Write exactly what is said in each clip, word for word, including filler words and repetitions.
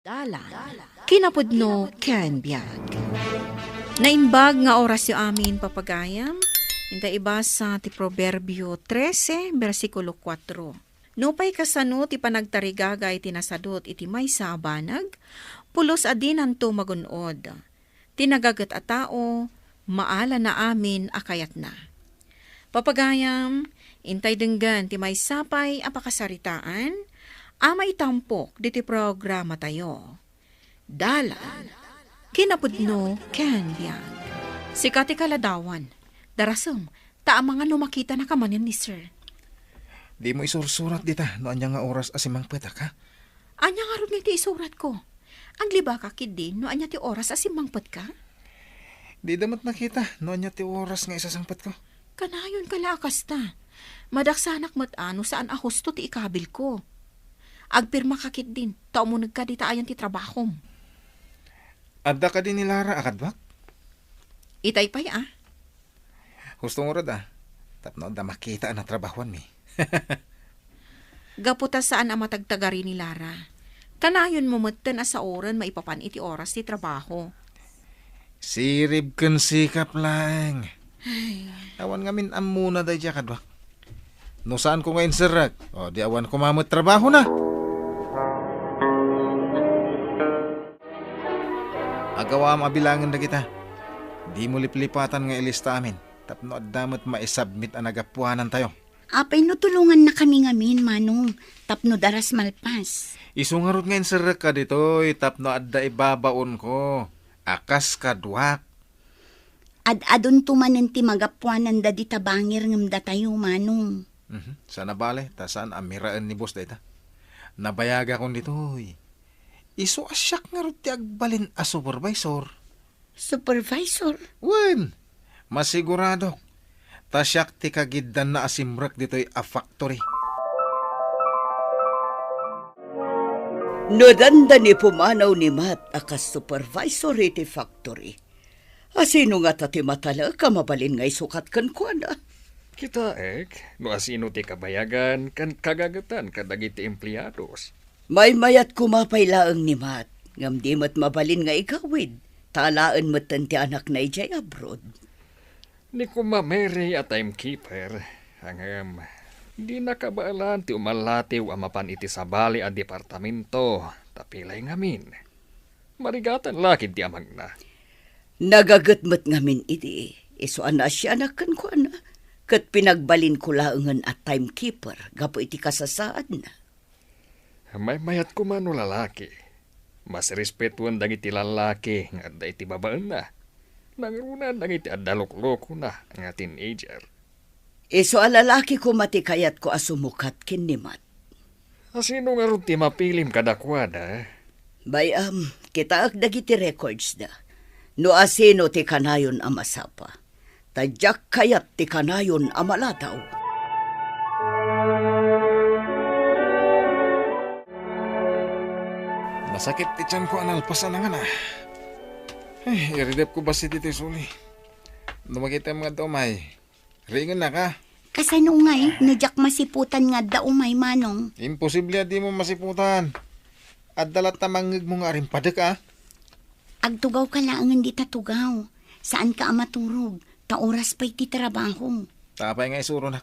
Dalan, kinapudno ken biag. Naimbag nga orasyo amin, papagayam. Inta ibasa ti Proverbio trese, bersikulo kuatro. Nupay kasano ti panagtarigagay ti nasadut iti maysa a banag, pulos a dinanto magun-od. Ti nagaget a tao, maalana amin a kayatna. Papagayam, intay denggen ti maysa pay a pakasaritaan a maitampok ditoy programatayo. Dalan, kinapudno ken biag. Sika ti kaladawan. Darasem, ta amangan no makitanaka manen ni Sir. Dimo isursurat dita no ania nga oras a simmangpetak, ha? Ania ngarud nga iti isuratko? Aglibaka ketdin no ania ti oras a simmangpetka? Dida met nakita no ania ti oras nga isasangpetko. Kanayonka la a kasta. Madaksanak met a no saan a husto ti ikabilko. Agpirmaka ketdin, ta umunegka dita ayan ti trabahom. Adda kadi ni Lara a kaduak? Itay pay a. Husto ngarud a, tapno adda makita a natrabahoanmi. Gapu ta saan a matagtagari ni Lara, kanayonmo metten a saoren maipapan iti oras ti trabaho. Sirib ken sikap laeng. Ay. Awan ngamin ammona daydiay a kaduak. No saanko nga inserrek, o, di awan koma met trabahona. Agawam a bilangen dagita. Dimo liplipatan nga ilista amin, tapno adda met maisubmit a nagapuanantayo. Apay no tulongannakami ngamin, Manong, tapno daras malpas? Isu ngarud nga inserrekka ditoy tapno adda ibabaonko a kas kaduak. Ad-adunto manen ti magapuanan dadi tabangir ngem datayo, Manong. Mhm. Saan a bale, ta saan a miraen ni boss dayta. Nabayagakon ditoy. Isu a siak ngarud ti agbalin a supervisor. Supervisor? Wen, masiguradok. Ta siak ti kagiddanna a simrek ditoy a factory. No dandani pumanaw ni Matt a kas supervisor iti factory, asino ngata ti matalek a mabalin nga isukat kenkuana? Kitaek no asino ti kabayagan ken kagagetan kadagiti empleados. Maymayat koma pay laeng ni Matt, ngem di met mabalin nga igawid, ta alaen metten ti anakna idiay abroad. Ni Kuma Mary a timekeeper, ngem dina kabaelan ti umallatiw a mapan iti sabali a departamento, ta pilay ngamin. Marigatan la ketdi amagna. Nagaget met ngamin idi, isu a naasianak kenkuana, ket pinagbalinko laengen a timekeeper gapu iti kasasaadna. Maymayat koma no lalaki. Masirespetuan dagiti lallaki nga adda iti babaenna. Nangruna dagiti adda luklukona nga teenager. Isu a lalaki koma ti kayatko a sumukat ken ni Matt. Asino ngarud ti mapilim kadakuada? Bay-am, kitaek dagiti records da. No asino ti kanayon a masapa. Ta diak kayat ti kanayon a maladaw. Masakit ti tianko a nalpasan a ngana. Ay, iridepko bassit iti suli. No makitam nga adda umay, ringennak a. Kasano ngay, no diak masiputan nga adda umay, Manong? Imposible a dimo masiputan. Adda latta mangngegmo nga arimpadek a. Agtugawka laengen dita tugaw. Saanka a maturog, ta oras pay ti trabaho. Ta apay nga isuronak?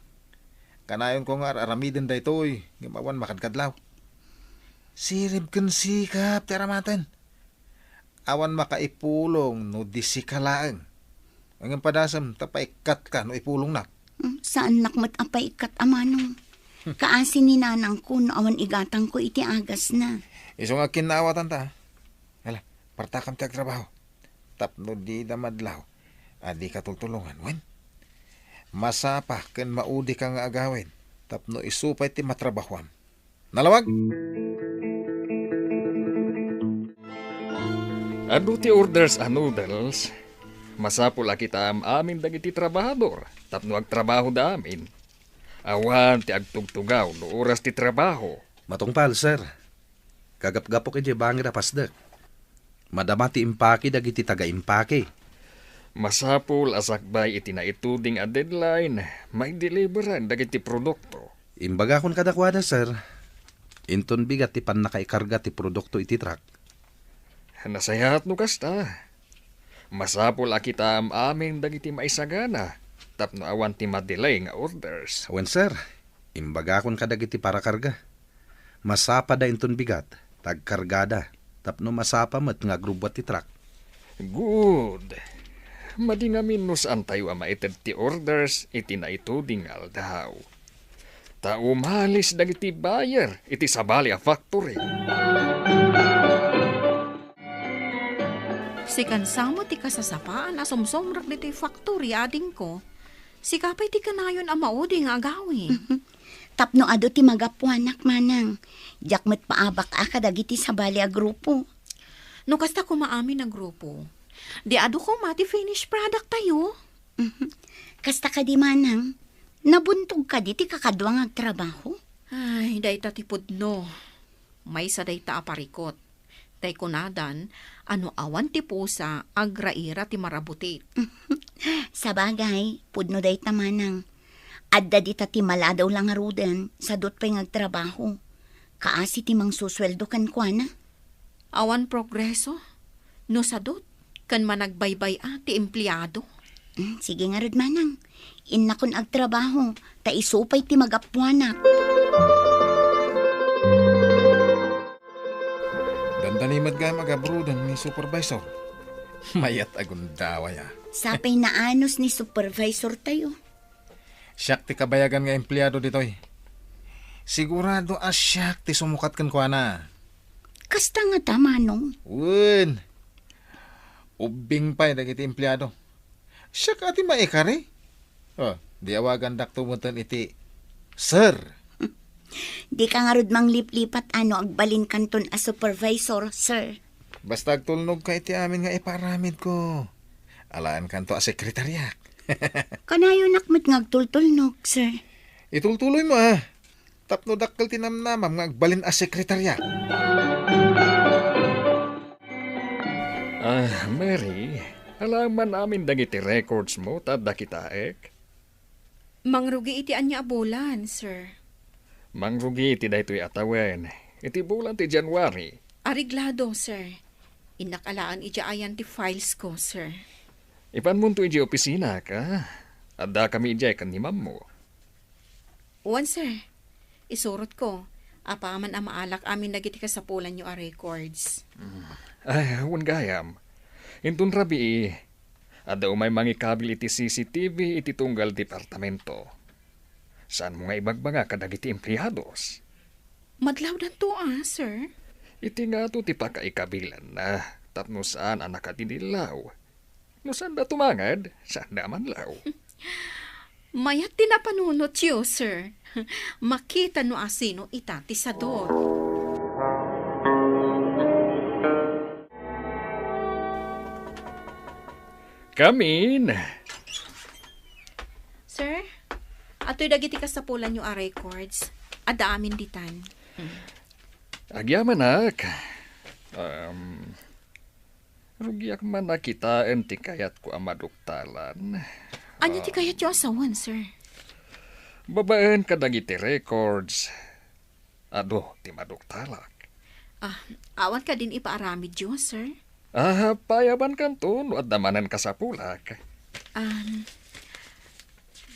Kanayonko nga ar-aramiden daytoy, ngem awan makadkadlaw. Sirib ken sikap ti aramaten. Awan makaipulong no di sika laeng. Ngem padasem ta paikkatka no ipulongnak. Hmm, saannak met a paikkat a Manong. Kaasi ni nanangko no awan igatangko iti agasna. Isu nga kinnaawatanta. Hala, partakam ti agtrabaho. Tapno dida madlaw a dika tultulongan, wen? Masapa ken maudika nga agawid tapno isu pay ti matrabahoam. Nalawag? Adu ti orders a noodles. Masapul a kitaam amin dagiti trabahador tapno agtrabahoda amin. Awan ti agtugtugaw no oras ti trabaho. Matungpal, sir. Kagapgapok idiay bangir a pasdek. Madama ti impake dagiti taga-impake. Masapul a sakbay iti naituding a deadline, maideliveran dagiti produkto. Imbagakon kadakuada, sir. Inton bigat ti pannakaikarga ti produkto iti truck, Nasayaat no kasta. Masapul a kitaem amin dagiti maisagana tapno awan ti madelay nga orders. Wen, sir. Imbagakon kadagiti parakarga. Masapada inton bigat, ta agkargada, tapno masapa met nga agrubbuat ti truck. Good. Madi ngamin no saantayo a maited ti orders iti naituding nga aldaw. Ta umalis dagiti buyer iti sabali a factory. Sikan sa met ti kasasapaan a sumsumrek ditoy factory, adingko. Sika pay ti kanayon a maudi nga agawid. Tapno adu ti magapuanak, manang. Diak met paabak-a kadagiti sabali a grupo. No kasta koma amin a grupo, di adu koma ti finished product tayo. Mhm. Kasta kadi, manang, nabuntog kadi ti kakadua nga agtrabaho? Ay, dayta ti pudno. Maysa dayta a parikot. Tay kunadan, a no awan ti pusa, agraira ti marabutit. Sabagay, pudno dayta, manang. Adda dita ti maladaw la ngaruden, sadut pay nga agtrabaho. Kaasi ti mangsusueldo kenkuana. Awan progreso no sadut ken managbaybay-a ti empleado. Mm, sige ngarud, manang. Innakon agtrabaho, ta isu pay ti magapuanak. Dandani met gayam agabroden ni supervisor. Mayat a gundaway, a. Sapay naanus ni supervisor tayo. Siak ti kabayagan nga empleado ditoy. Sigurado a siak ti sumukat kenkuana. Kasta ngata, manong? Wen. Ubbing pay dagiti empleado. Siak a ti maikari. Oh, di awagandakto metten iti sir. Dika ngarud mangliplipat a no agbalinkanton a supervisor, sir. Basta agtulnogka iti amin nga ipaaramidko. Alaenkanto a sekretariak. Kanayonak met nga agtultulnog, sir. Itultuloymo, a. Tapno dakkel ti namnamam nga agbalin a sekretariak. Ah, Mary, alaem man amin dagiti records mo ta adda kitaek? Mangrugi iti ania a bulan, sir? Mangrugi iti daytoy a tawen, iti bulan ti January. Areglado, sir. Innak alaen idiay ayan ti files ko, sir. Ipanmonto idiay opisina, a. Addakami idiay ken ni mammo. Wen, sir. Isurotko. Apaman a maalak amin dagiti kasapulanyo a records. Mm. Ay, wen gayam. Inton rabii, adda umay mangikabil iti C C T V iti tunggal departamento. Saanmo nga ibagbaga kadagiti empleados? Madlawdanto, a, sir. Iti ngato ti pakaikabilanna, tapno saan a nakadidillaw. No saanda tumangad, saanda a manlaw. Mayat ti napanunotyo, sir. Makita no asino ita ti sadut. Come in. Sir, atoy dagiti kasapulanyo a records. Adda amin ditan. Mm. Agyamanak. Um, Rugiak man a kitaen ti kayatko a maduktalan. Ania ti kayatyo a sawen, sir? Babaen kadagiti records, adu ti maduktalak. Ah, awan kadin ipaaramidyo, sir? Ah, payabankanto no adda manen kasapulak. Um,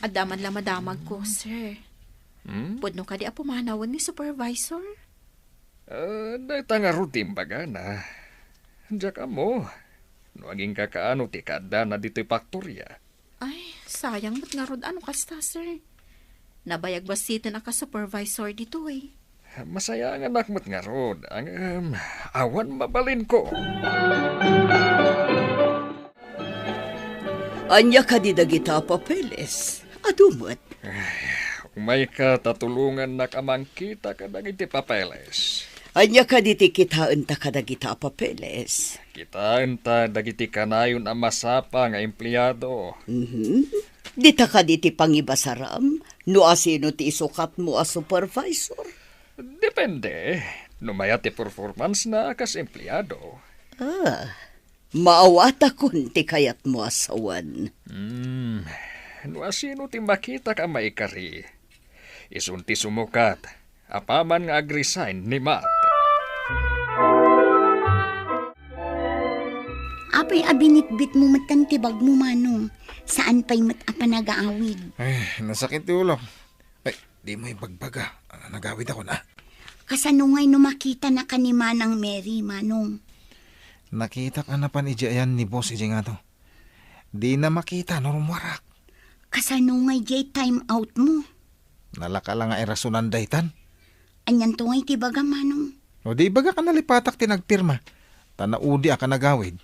adda man la madamagko, sir. Hmm? Pudno kadi a pumanawen ni supervisor? Ah, dayta ngarud ti imbagana. Diak ammo no aginkakaano ti kaaddana ditoy faktoria. Ay, sayang met ngarud a no kasta, sir. Nabayag bassiten a ka-supervisor ditoy. Masayanganak met ngarud, ngem awan mabalinko. Ania kadi dagita a papeles? Adu met. Ay, umayka ta tulongannak a mangkita kadagiti papeles. Ania kadi ti kitaenta kadagita a papeles? Kitaenta dagiti kanayon a masapa nga empleado. Mhm. Dita kadi ti pangibasaram no asino ti isukatmo a supervisor? Depende. No mayat ti performance na kas empleado. Ah, maawatakon ti kayatmo a sawen. Hmm, no asino ti makitak a maikari, isun ti sumukat, apaman nga ag-resign ni Matt. Apay a binitbit mo met ti bagmo, Manong? Saan pay met a panagaawid? Ay, nasakit ti ulok. Ay, di mo ibagbaga. Ah, nagawid ako na. Kasano ngay no makita na ka ni Manang Mary, Manong? Nakitak a napan ija ayan ni Boss ija ngato. Di na makita no rummuarak. Kasano ngay jay time out mo? Nalaka la nga irasonan daytan. Anian to ngay ti baga, Manong? O di baga ka nalipatak ti nagpirma. Ta naudi a ka nagawid.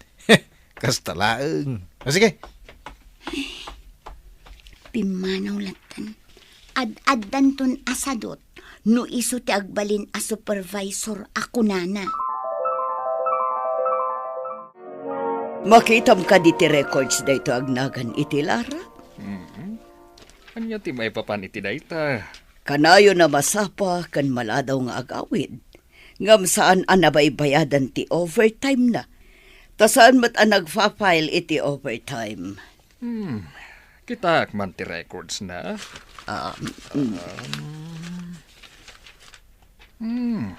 Kasta laeng. O sige. Pimmanaw lattan. Ad-addanton a sadot no isu ti agbalin a supervisor a kunana. Makitam kadi ti records daytoy agnagan iti Lara? Mhm. Ania ti maipapan iti dayta? Kanayon a masapa ken maladaw nga agawid. Ngem saan a nabaybayadan ti overtime na. Ta saan met a nagfa-file iti overtime. Hmm. Kitaak man ti records na. Ah, mm. Hmm.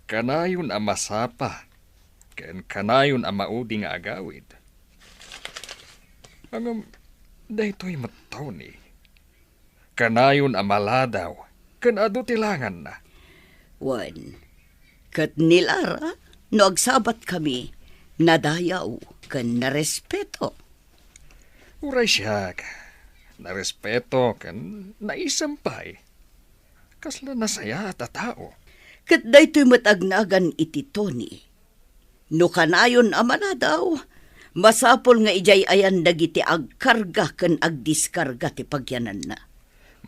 Kanayon a masapa, ken kanayon a maudi nga agawid. Ngem, daytoy met, Tony. Kanayon a maladaw, ken adu ti langanna. Wen, ket ni Lara, no agsabat kami, nadayaw ken narespeto. Uray siak, narespeto ken naisem pay. Kasla nasayaat a tao. Ket daytoy met agnagan iti Tony. No kanayon a maladaw, masapul nga idiay ayan dagiti agkarga ken agdiskarga ti pagyananna.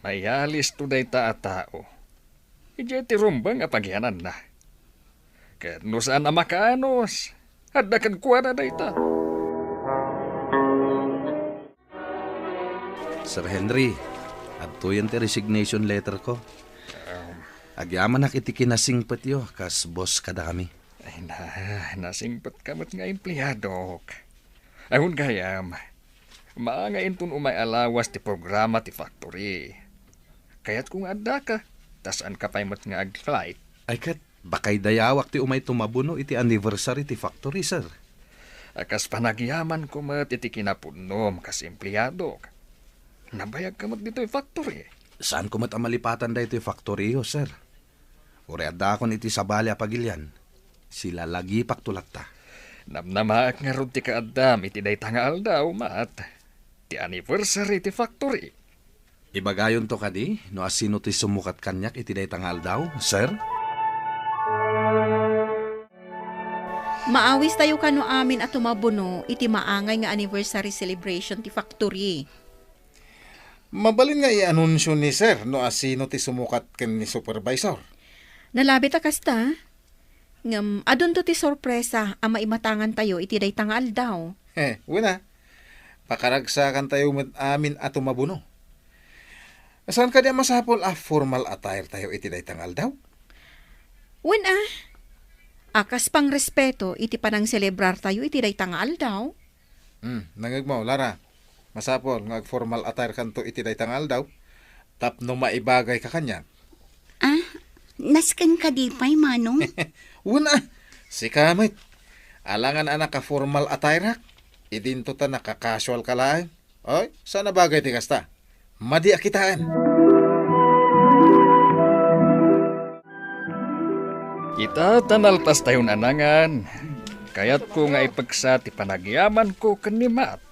Mayalisto dayta a tao. Idiay ti rumbeng a pagyananna. Ket no saan a makaanus, adda kenkuana dayta. Sir Henry, adtoyen ti resignation letter ko. Um, Agyamanak iti kinasingpetyo kas boss kadakami. Ay na, nasingpetka met nga empleadok. Awan gayam, maangayen ton umay a lawas ti programa ti factory. Kayatko nga addaka, ta saanka pay met nga ag-flight. Ay ket, bakay dayawak ti umay tumabuno iti anniversary ti factory, sir. A kas panagyamanko met iti kinapudnom kas empleadok. Nabayagka met ditoy factory. Saanko met a malipatan daytoy factory-yo, sir. Uray addaakon iti sabali a pagilian, silalagipakto latta. Namnamaak ngarud ti kaaddam iti dayta nga aldaw, Mat. Ti anniversary ti factory. Ibagayonto kadi no asino ti sumukat kaniak iti dayta nga aldaw, sir? Maawistayo kano amin a tumabuno iti maangay nga anniversary celebration ti factory. Mabalin nga i-anunsio ni sir no asino ti sumukat ken ni supervisor. Nalabit a kasta. Ngem adunto ti sorpresa a maimatangantayo iti dayta nga aldaw. He, wen a. Pakaragsakantayo met amin a tumabuno. Saan kadi a masapul a formal attire tayo iti dayta nga aldaw? Wen a. A kas pangrespeto iti panangselebrartayo iti dayta nga aldaw. Hmm, nangngegmo, Lara. Masapul nga ag-formal attire kanto iti dayta nga aldaw tapno maibagayka kaniak. Ah, nasken kadi pay, Manong? Wen a, sika met. Alangan a naka-formal attire-ak. Idinto ta naka-casual ka laeng. Oy, saan a bagay ti kasta. Madi a kitaen. Ita ta nalpastayon a nangan, kayatko nga ipeksa ti panagyamanko ken ni Matt.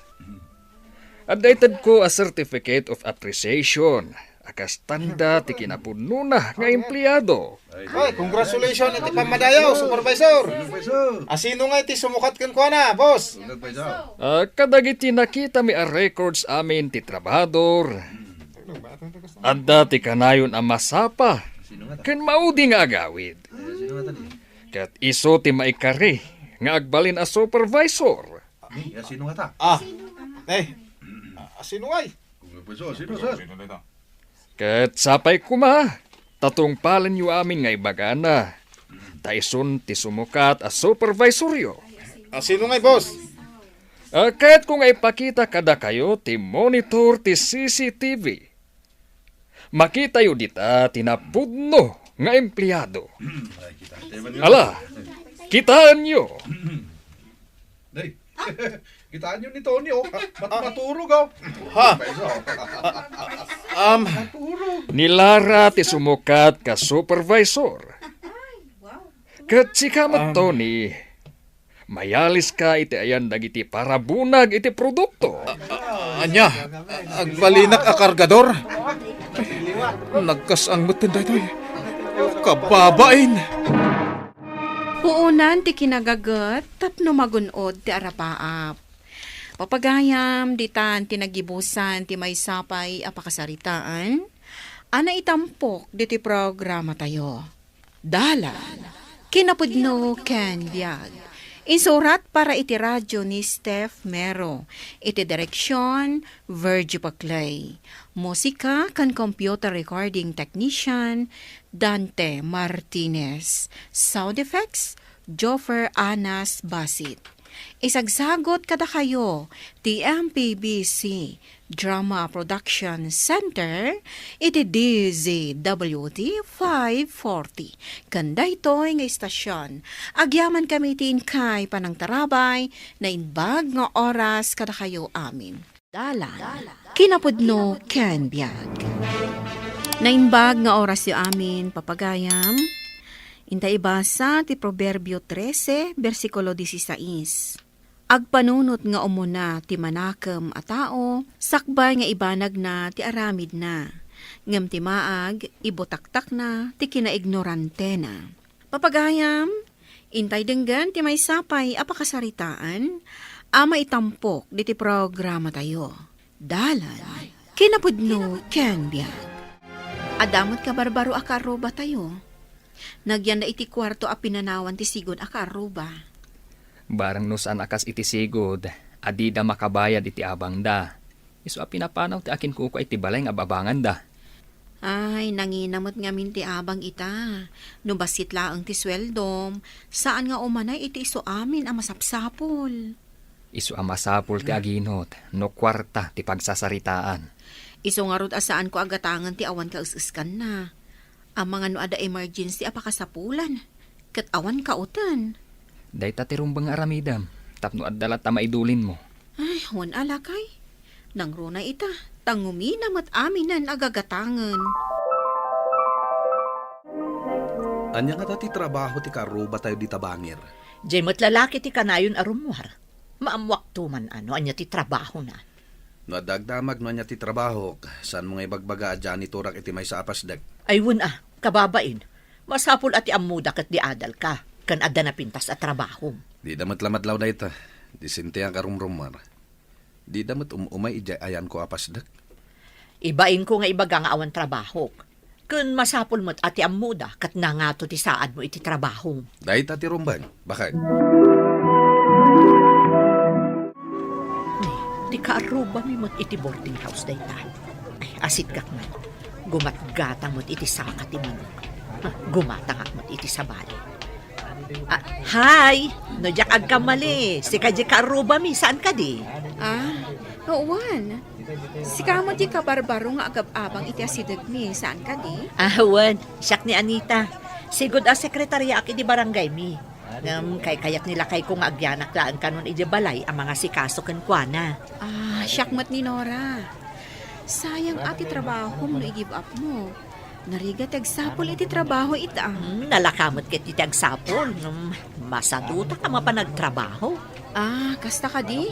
Adda itedko a certificate of appreciation a kas tanda ti kinapudnona nga empleado. Ay, congratulations iti pammadayaw, Supervisor. Asino nga iti sumukat kenkuana, boss? Ah, kadagiti nakitami a records amin ti trabahador, adda ti kanayon a masapa ken maudi nga agawid. Ket isu ti maikari nga agbalin a supervisor. Ni, asino ngata? Ah, eh, asino ngay? Kung nagpwesto, sino, sir? Ket sapay koma, ta tungpalenyo amin nga ibagana. Ta isun ti sumukat a supervisoryo. Asino ngay, boss? Ah, kayatko nga ipakita kadakayo ti monitor ti C C T V. Makitayo dita ti napudno nga empleado. Ala, kitaenyo. Kitaenyo ni Tony, oh. Mat-, maturog, oh. Ha? Am, Maturog. Ni Lara ti sumukat ka supervisor. Ket sika met, Tony, mayalis ka iti ayan dagiti parabunag iti produkto. Ania, agbalinak a kargador? Nagkas-ang metten daytoy. Kababain! Puonan ti kinagaget tapno magun-od ti arapaap. Papagayam, ditan ti nagibusan ti maysa pay a pakasaritaan a naitampok ditoy programatayo. Dalan, kinapudno ken biag. Insurat para iti radio ni Steph Mero. Iti direksyon, Virgie Paclay. Musika ken computer recording technician, Dante Martinez. Sound effects, Joffer Anas Basit. Isagsagot kadakayo ti M P B C Drama Production Center iti D Z W T five forty. Ken daytoy nga istasyon, agyamankami ti inkay panangtarabay, naimbag nga oras kadakayo amin. Dalan, kinapudno ken biag. Naimbag nga orasyo amin, papagayam. Inta ibasa ti Proverbio trese, bersikulo dieciséis. Agpanunot nga umuna ti manakem a tao, sakbay nga ibanagna ti aramidna. Ngem ti maag, ibutaktakna ti kinaignorantena. Papagayam, intay denggen ti maysa pay a pakasaritaan a maitampok diti programatayo. Dalan, kinapudno ken biag. Adda met kabarbaro a kaarrubatayo. Nagyanna iti kuarto a pinanawan ti sigud a kaarruba. Barang no saan a kas iti sigud, a dida makabayad iti abangda. Isu a pinapanaw ti akinkukua iti balay nga ababanganda. Ay, nangina met ngamin ti abang ita. No bassit laeng ti sueldom, saan nga umanay iti isu amin a masapsapul. Isu a masapul ti aginot no kuarta ti pagsasaritaan. Isu ngarud a saanko a gatangen ti awan kaes-eskanna. Amangan no adda emergency a pakasapulan, ket awan kauten. Dayta ti rumbeng nga aramidem, tapno adda latta maidulinmo. Ay, wen a lakay. Nangruna ita, ta ngumina met aminen a gagatangen. Ania ngata ti trabaho ti kaarrubatayo dita bangir? Diay met lalaki ti kanayon a rummuar. Maammoakto man a no ania ti trabahona. No adda agdamag no ania ti trabahok, saanmo nga ibagbaga a janitorak iti maysa a pasdek? Ay, wen a, kababain. Masapul a ti ammoda ket di adalka, ken adda napintas a trabahom. Dida met lamadlaw dayta. Disenteak a rumrummuar. Dida met um-umay idiay ayanko a pasdek. Ibainko nga ibaga nga awan trabahok. Ken masapul met a ti ammoda ket nangato ti saadmo iti trabahom. Dayta ti rumbeng, baket. Ni, ti kaarrubami met iti boarding house dayta. Ay, asitkak met. Gumatgatang met iti saka ti manok. Ah, gumatangak met iti sabali. Ah, hi! No diak agkamali, sika diay kaarrubami, saan kadi? Ah, wen. Sika met diay kabarbaro nga agab-abang iti asidegmi, saan kadi? Ah, wen. Siak ni Anita. Sigud a sekretaryaak iti barangaymi. Ngem kaykayak ni lakayko nga agyanak laeng kanon idiay balay a mangasikaso kenkuana. Ah, siak met ni Nora. Sayang a ti trabahom no i-give up mo. Narigat ti agsapul iti trabaho ita. Hmm, nalaka met ket iti agsapul. Hmm, masadutak a mapan agtrabaho. Ah, kasta kadi?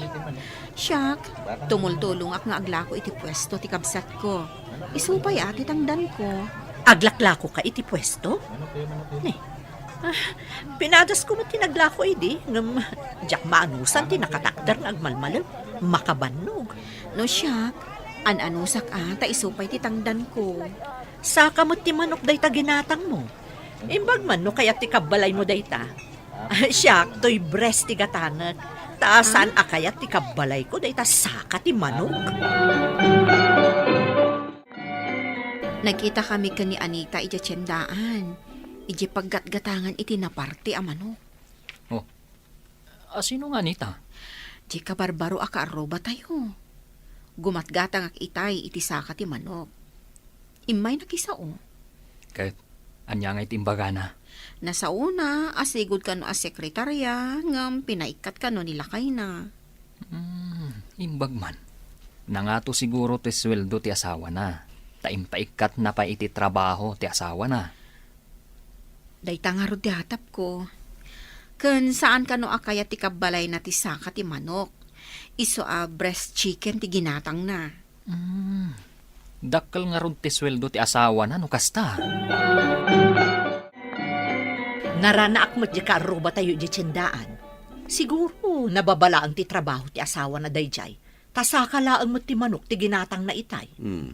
Siak, tumultulongak nga aglako iti puesto ti kabsatko. Isu pay a ti tangdanko. Aglaklakoka iti puesto? Ni, ah, pinadasko met ti naglako idi, ngem diak maanusan ti nakatakder nga agmalmalem. Makabannog. No siak, an-anusak a ta isu pay ti tangdanko. Saka met ti manok dayta ginatangmo. Imbag man no kayat ti kabbalaymo dayta. Siak, toy breast ti gatangek. Ta saan a kayat ti kabbalayko dayta saka ti manok. Nagkitakami ken ni Anita idiay tiendaan, idiay paggatgatangan iti naparte a manok. Oh, a sino nga Anita? Diay kabarbaro a kaarrubatayo. Gumatgatangak itay iti saka ti manok. Immaynak isao. Ket ania nga iti imbagana? Nasaona a sigud kano a sekretarya ngem pinaikkat kano ni lakayna. Imbag man. Nangato siguro ti sueldo ti asawana, ta impaikkatna pay iti trabaho ti asawana. Dayta ngarud ti atapko. Ken saan kano a kayat ti kabbalayna ti saka ti manok. Isu a breast chicken ti ginatangna. Hmm. Dakkel ngarud ti sueldo ti asawana no kasta. Naranaak met diay kaarrubatayo idiay tiendaan. Siguro, nababa laeng ti trabaho ti asawana daydiay. Ta saka laeng met ti manok ti ginatangna itay. Hmm.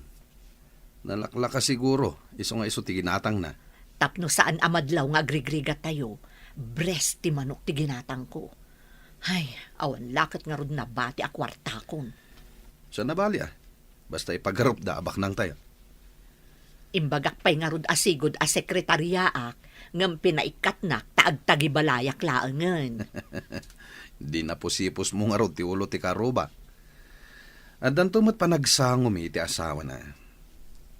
Nalaklaka siguro, isu nga isu ti ginatangna. Tapno saan a madlaw nga agrigrigattayo, breast ti manok ti ginatangko. Ay, awan la ket ngarud nabati a kuartakon. Saan a bali a. Basta ipagarupda a baknangtayo. Imbagak pay ngarud a sigud a sekretariaak, ngem pinaikkatnak ta agtagibalayak laengen. Di napusipusmo ngarud ti ulo ti karuba. Addanto met panagsangomi iti asawana.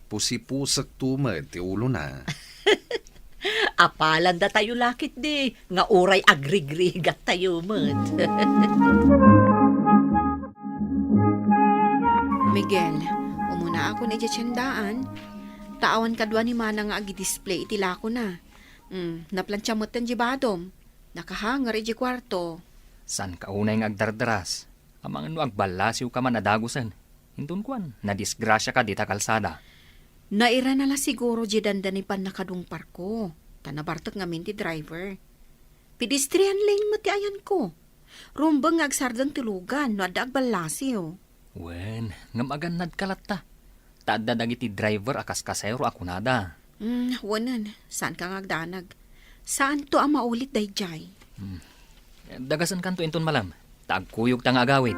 Pusipusekto met ti ulona. Apalandatayo la ketdi, nga uray agrigrigattayo met. Miguel, umunaakon idiay tiendaan. Ta awan kadua ni Manang nga agidisplay iti lakona. Mm, naplantia metten diay badom. Nakahanger idiay kuarto. Saanka unay nga agdardaras? Amangan no agballasiwka man a dagusen. Inton kuan, nadisgrasiaka dita kalsada. Nairana la siguro diay dandani pannakadungparko, ta nabartek ngamin ti driver. Pedestrian lane met ti ayanko. Rumbeng nga agsardeng ti lugan no adda agballasiw. Wen, ngem agannadka latta. Ta adda dagiti driver a kaskasero a kunada. Hmm, wenen, saanka nga agdanag. Saanto a maulit daydiay. Hmm. Dagasenkanto inton malem, ta agkuyogta nga agawid.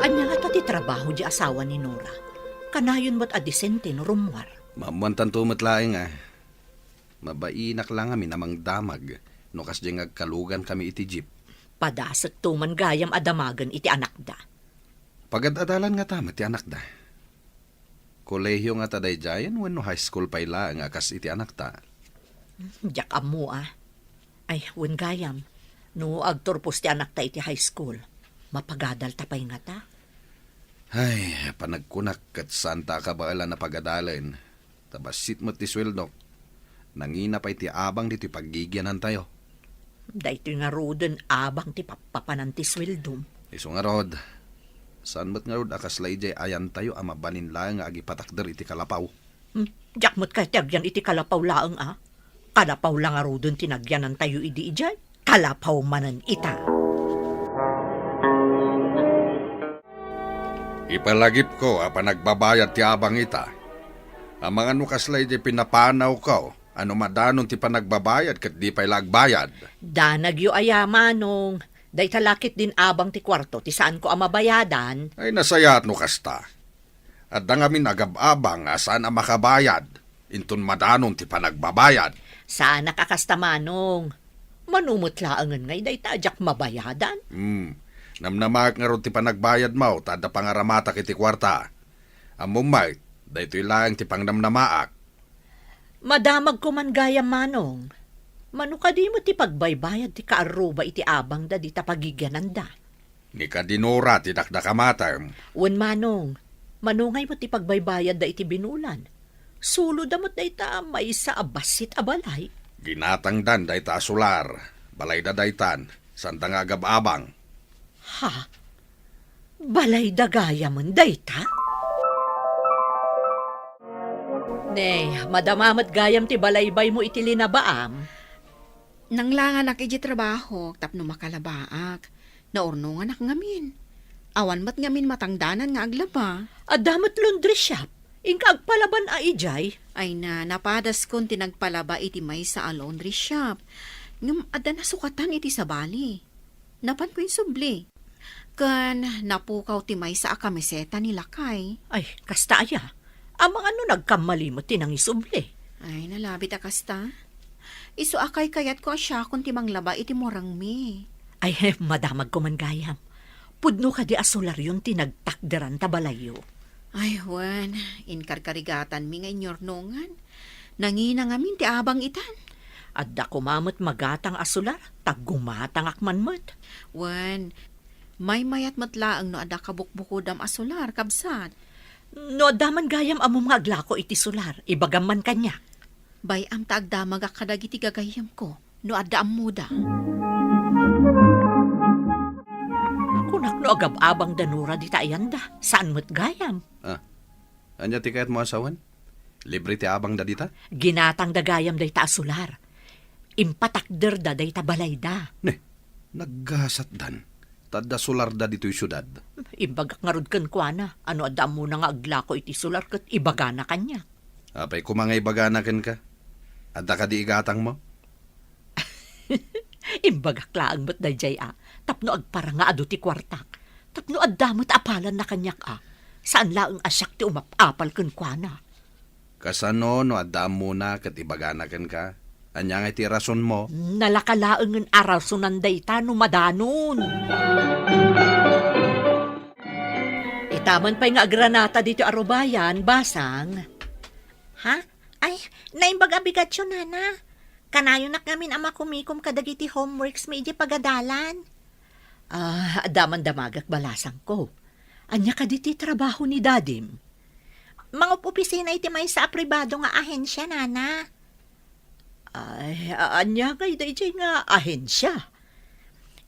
Ania ngata ti trabaho diay asawa ni Nora? Kanayon met a disente no rummuar. Maammoantanto met laeng a. Mabainak la ngamin a mangdamag no kasdiay nga agkalugankami iti jeep. Padasekto man gayam a damagen iti anakda. Pagad-adalan ngata met ti anakda. Kolehio ngata daydiayen wenno high school pay laeng a kas iti anakta? Diak ammo a. Ay, wen gayam, no agturpos ti anakta iti high school, mapagadalta pay ngata? Ay, panagkunak ket saanta a kabaelan a pagadalen. Ta bassit met ti sueldok. Nangina pay ti abang ditoy paggigianantayo. Daytoy ngaruden abang ti pappapanan ti sueldom. Isu ngarud, saan met ngarud a kasla idiay ayantayo a mabalin laeng nga agipatakder iti kalapaw. Hmm, diak met kayat ti agyan iti kalapaw laeng a. Kalapaw la ngaruden ti nagyanantayo idi idiay. Kalapaw manen ita. Ipalagipko a panagbabayad ti abang ita. Amangan no kasla idi pinapanawko a no madanon ti panagbabayad ket di pay la agbayad. Danagyo aya, Manong. Dayta la ketdin abang ti kuarto ti saanko a mabayadan. Ay, nasayaat no kasta. Adda ngamin agab-abang a saan a makabayad, inton madanon ti panagbabayad. Saanak a kasta, Manong. Mano met laengen ngay dayta a diak mabayadan? Hmm. Namnamaek ngarud ti panagbayadmo ta adda pangaramatak iti kuarta. Ammom met, daytoy laeng ti pangnamnamaak. Madamagko man gayam, Manong. Mano kadi met ti pagbaybayad ti kaarruba iti abangda dita pagigiananda? Ni kadi Nora ti dakdakamatem. Wen, Manong, mano ngay met ti pagbaybayadda iti binulan? Suloda met dayta a maysa a bassit a balay. Ginatangdan dayta a solar. Balayda daytan, saanda nga agab-abang. Ha? Balayda gayamen dayta? Ne, madama met gayam ti balaybaymo iti linabaam. Nanglanganak idiay trabahok tapno makalabaak. Naurnonganak ngamin. Awan met ngamin matangdanan nga aglaba. Adda met laundry shop. Inka agpalaban a idiay? Ay na, napadaskon ti nagpalaba iti maysa a laundry shop. Ngem adda nasukatan iti sabali. Napanko insubli. Ken napukaw ti maysa a kamiseta ni lakay. Ay, kasta aya? Amangan no nagkammali met ti nangisubli. Ay, nalabit a kasta. Isu a kaykayatko a siakon ti manglaba iti murangmi. Ay, madamagko man gayam. Pudno kadi a solaryon ti nagtakderan ta balayyo? Ay, wen, inkarkarigatanmi nga inyurnongan. Nangina ngamin ti abang itan. Adda koma met magatang a solar, ta gumatangak man met. Wen, maymayat met laeng no adda kabukbukodam a solar, kabsat. No adda man gayam ammom nga aglako iti solar, ibagam man kaniak. Bay-am ta agdamagak kadagiti gagayyemko no adda ammoda. Kunak no agab-abangda Nora dita ayanda, saan met gayam. Ah, ania ti kayatmo a sawen? Libre ti abangda dita? Ginatangda gayam dayta a solar. Impatakderda dayta balayda. Ne, naggasatdan. Ta adda solarda ditoy siudad. Imbagak ngarud kenkuana, no adda ammona nga aglako iti solar ket ibagana kaniak. Apay koma nga ibagana kenka? Adda kadi igatangmo? Imbagak laeng met daydiay a, tapno agparang nga adu ti kuartak, tapno adda met apalanna kaniak a, saan laeng a siak ti umap-apal kenkuana. Kasano no adda ammona ket ibagana kenka? Ania ngay ti rasonmo? Nalaka laengen a rasonan dayta no madanon. Itaman pay nga agranata ditoy arubayan, basang. Ha? Ay, naimbag a bigatyo, nana. Kanayonak ngamin a makumikom kadagiti homeworks mi idiay pagadalan. Ah, adda man damagak balasangko. Ania kadi ti trabaho ni dadim? Mangup-opisina iti maysa a pribado nga ahensia, nana. Ay, a-, ania ngay daydiay nga ahensia?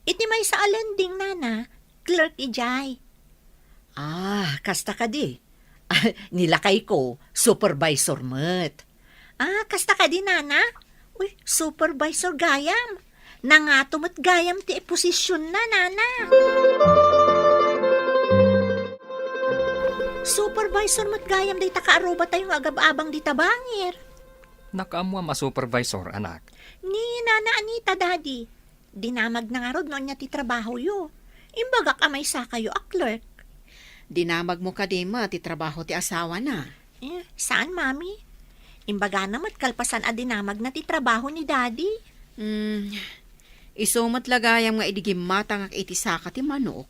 Iti maysa a lending, nana, clerk idiay. Ah, kasta kadi. Ni lakayko, supervisor met. Ah, kasta kadi, nana? Uy, supervisor gayam. Nangato met gayam ti posisionna, nana. Supervisor met gayam dayta kaarubatayo nga agab-abang dita bangir. Nakaammoam a supervisor, anak. Ni Nana Anita, Daddy. Dinamagna ngarud no ania ti trabahoyo. Imbagak a maysakayo a clerk. Dinamagmo kadi met ti trabaho ti asawana? Eh, saan, Mami? Imbagana met kalpasan a dinamagna ti trabaho ni Daddy. Hmm, isu met la gayam nga idi gimmatangak iti saka ti manok,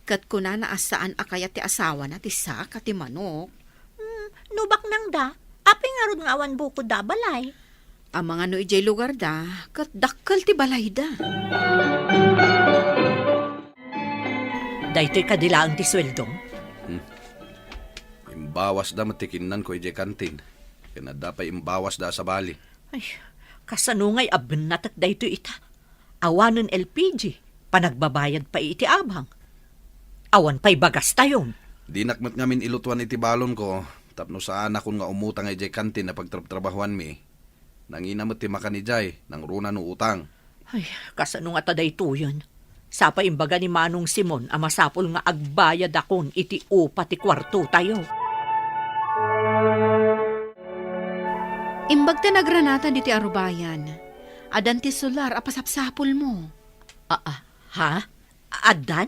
ket kunana a saan a kayat ti asawana ti saka ti manok. Hmm, no baknangda, apay ngarud nga awan bukodda a balay? Amangan no idiay lugarda, ket dakkel ti balayda. Daytoy kadi laeng ti sueldom? Hmm. Imbawasda met ti kinnanko idiay kantin. Ken adda pay imbawasda a sabali. Ay, kasano ngay a bennatek daytoy ita? Awanen L P G, panagbabayad pay iti abang. Awan pay bagastayon. Dinak met ngamin ilutuan iti balonko, tapno saanakon nga umutang idiay kantin a pagtrabtrabahuanmi. Nangina met ti makan idiay, nangruna no utang. Ay, kasano ngata daytoyen? Sapay imbaga ni Manong Simon a masapul nga agbayadakon iti upa ti kuartotayo. Imbag ta nagranata ditoy arubayan, addan ti solar a pasapsapulmo. Ah, ah, ha? Addan?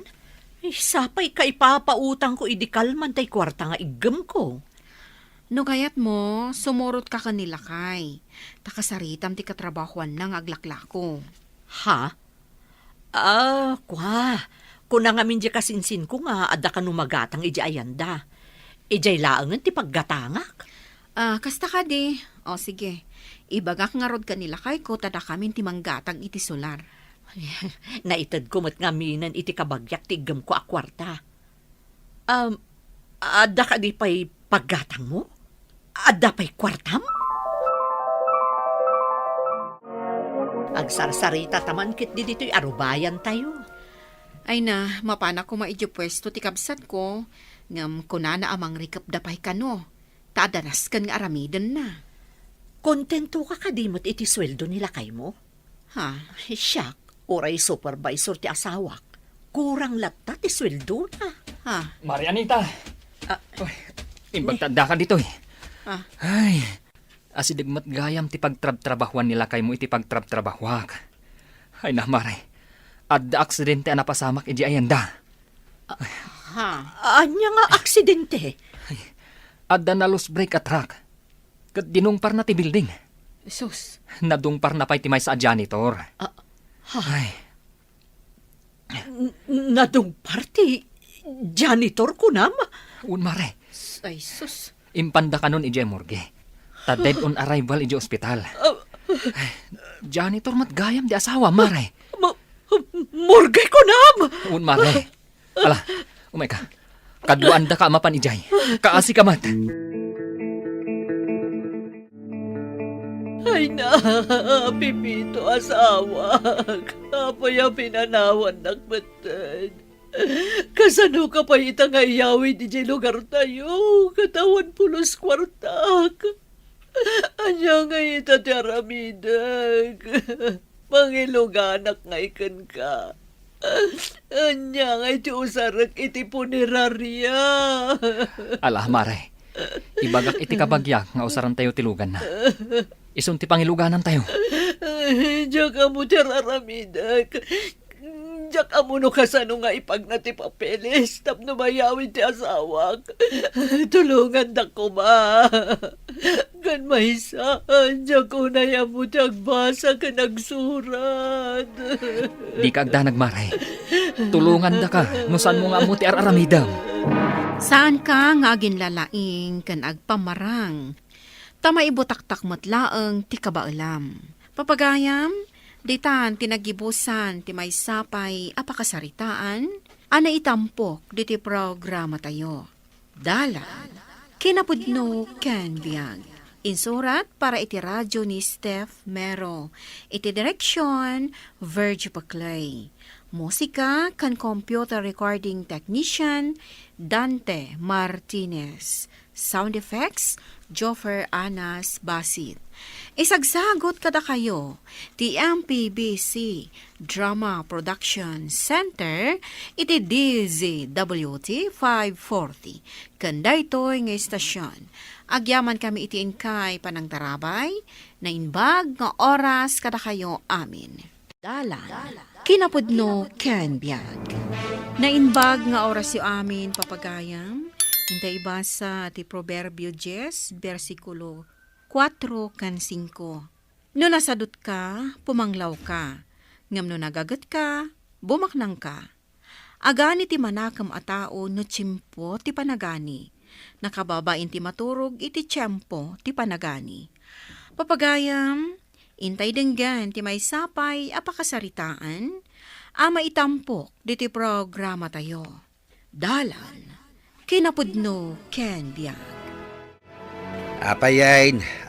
Ay, sapay ka ipapautangko idi kalman tay kuarta nga iggemko. No kayatmo, sumurotka ken ni lakay. Ta kasaritam ti katrabahoanna nga aglaklako. Ha? Ah, kua. Kuna ngamin diay kasinsinko nga adda kano magatang idiay ayanda. Idiay laengen ti paggatangak. Ah, kasta kadi. O, sige. Ibagak ngarud ken ni lakayko ta dakamin ti manggatang iti solar. Naitedko met ngaminen iti kabagiak ti iggemko a kuarta. Um, adda kadi pay paggatangmo? Adda pay kuartam? Agsarsarita ta man ketdi ditoy arubayantayo. Ay na, mapanak koma idiay puesto ti kabsatko, ngem kunana a mangrikepda pay kano, ta adda nasken nga aramidenna. Kontentoka kadi met iti sueldo ni lakaymo? Ha? Siak, uray supervisor ti asawak, kurang latta ti sueldona. Ha? Mari Anita! Ah. Uy, imbag ta addaka ditoy. Ah. Ay, asideg met gayam ti pagtrabtrabahuan ni lakaymo iti pagtrabtrabahuak. Ay na, Mari, adda aksidente a napasamak idiay ayanda. Ah, ha? Ania nga aksidente? Ay, adda na-loose brake a truck. Ket dinungparna ti building. Sus. Nadungparna pay ti maysa a janitor. Ah, ha? Ay. N-, nadungpar ti janitor, kunam? Wen, Mare. S-, ay, sus. Impanda kanon idiay morgue. Ta dead on arrival idiay ospital. Ah. Janitor met gayam ti asawa, Mare. Ma-, morgue kunam! Wen, Mare. Ala, umayka. Kaduaandaka a mapan idiay. Kaasika met. Ay na, Pepito, asawak. Apay a pinanawannak metten? Kasanoka pay ita nga iyawid idiay lugartayo, ket awan pulos kuartak? Ania ngay ita ti aramidek? Mangiluganak ngay kenka. Ania ngay ti usarek iti puneraria? Ala, Mare. Ibagak iti kabagiak nga usarantayo ti luganna. Isun ti pangiluganantayo. Diak ammo ti ar-aramidek. Diak ammo no kasano nga ipagna ti papeles tapno mayawid ti asawak. Tulongandak koma. Ken maysa, diak unay ammo ti agbasa ken agsurat. Dika agdanag, Mare. Tulongandaka no saanmo nga ammo ti ar-aramidem. Saanka nga aginlalaing ken agpammarang, ta maibutaktak met laeng ti kabaelam. Papagayam, ditan ti naggibusan ti maysa pay a pakasaritaan a naitampok ditoy programatayo. Dalan, kinapudno ken biag. Insurat para iti radio ni Steph Mero. Iti direksyon, Virgie Paclay. Musika ken computer recording technician, Dante Martinez. Sound effects, Joffer Anas Basit. Isagsagut kadakayo ti M P B C Drama Production Center iti D Z W T five forty. Ken daytoy nga istasyon, agyamankami iti inkay panangtarabay, naimbag nga oras kadakayo amin. Dalan, kinapudno ken biag. Naimbag nga orasyo amin, papagayam. Inta ibasa ti Proverbio dies, bersikulo kuatro ken singko. No nasadutka, pumanglawka. Ngem no nagagetka, bumaknangka. Agani ti manakem a tao no tiempo ti panagani. Nakababain ti maturog iti tiempo ti panagani. Papagayam, intay denggen ti maysa pay a pakasaritaan a maitampok ditoy programatayo. Dalan, kinapudno ken biag. Apay,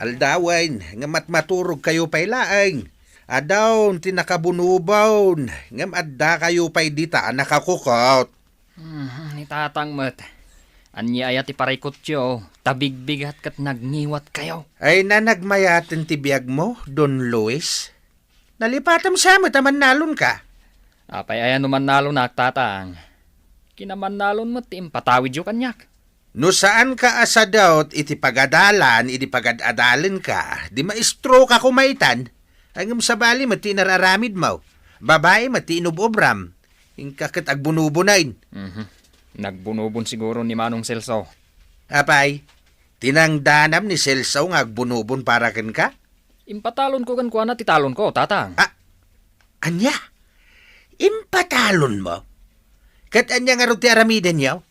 aldawen, ngem matmaturogkayo pay laeng. Adaon ti nakabunobon, ngem addakayo pay dita a nakakukot. Hmm, ni Tatang met. Ania aya ti parikutyo, ta bigbigat ket nagngiwatkayo? Ay, nanagmayaten ti biagmo, Don Luis. Nalipatam sa met a mannalonka. Apay aya no mannalonak, Tatang? Kinamannalon met ti impatawidyo kaniak. No saanka a sadut iti pagadalan idi pagad-adalenka, di maestroka koma itan. Ngem sabali met ti inar-aramidmo. Babai met ti inub-ubram. Inka ket agbunobonen. Mhm. Nagbunobon siguro ni Manong Celso. Apay, tinangdanam ni Celso nga agbunobon para kenka? Impatalonko kenkuana ti talonko, Tatang. Ah, ania? Impatalonmo? Ket ania ngarud ti aramidenyo?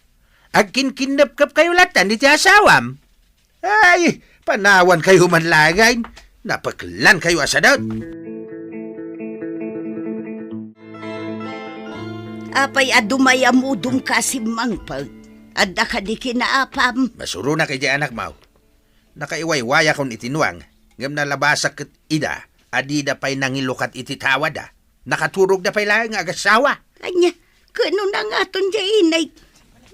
Agkinkinnepkepkayo lattan iti asawam? Ay, panawankayo man laeng. Napeklankayo a sadut. Apay a dumay a mudom ka a simmangpet? Adda kadi kinaapam? Masuronak idiay anakmo. Nakaiwaywayakon iti nuang, ngem nalabasak ket ida a dida pay nangilukat iti tawada. Nakaturogda pay laeng nga agasawa. Ania, ket no nangaton diay inay,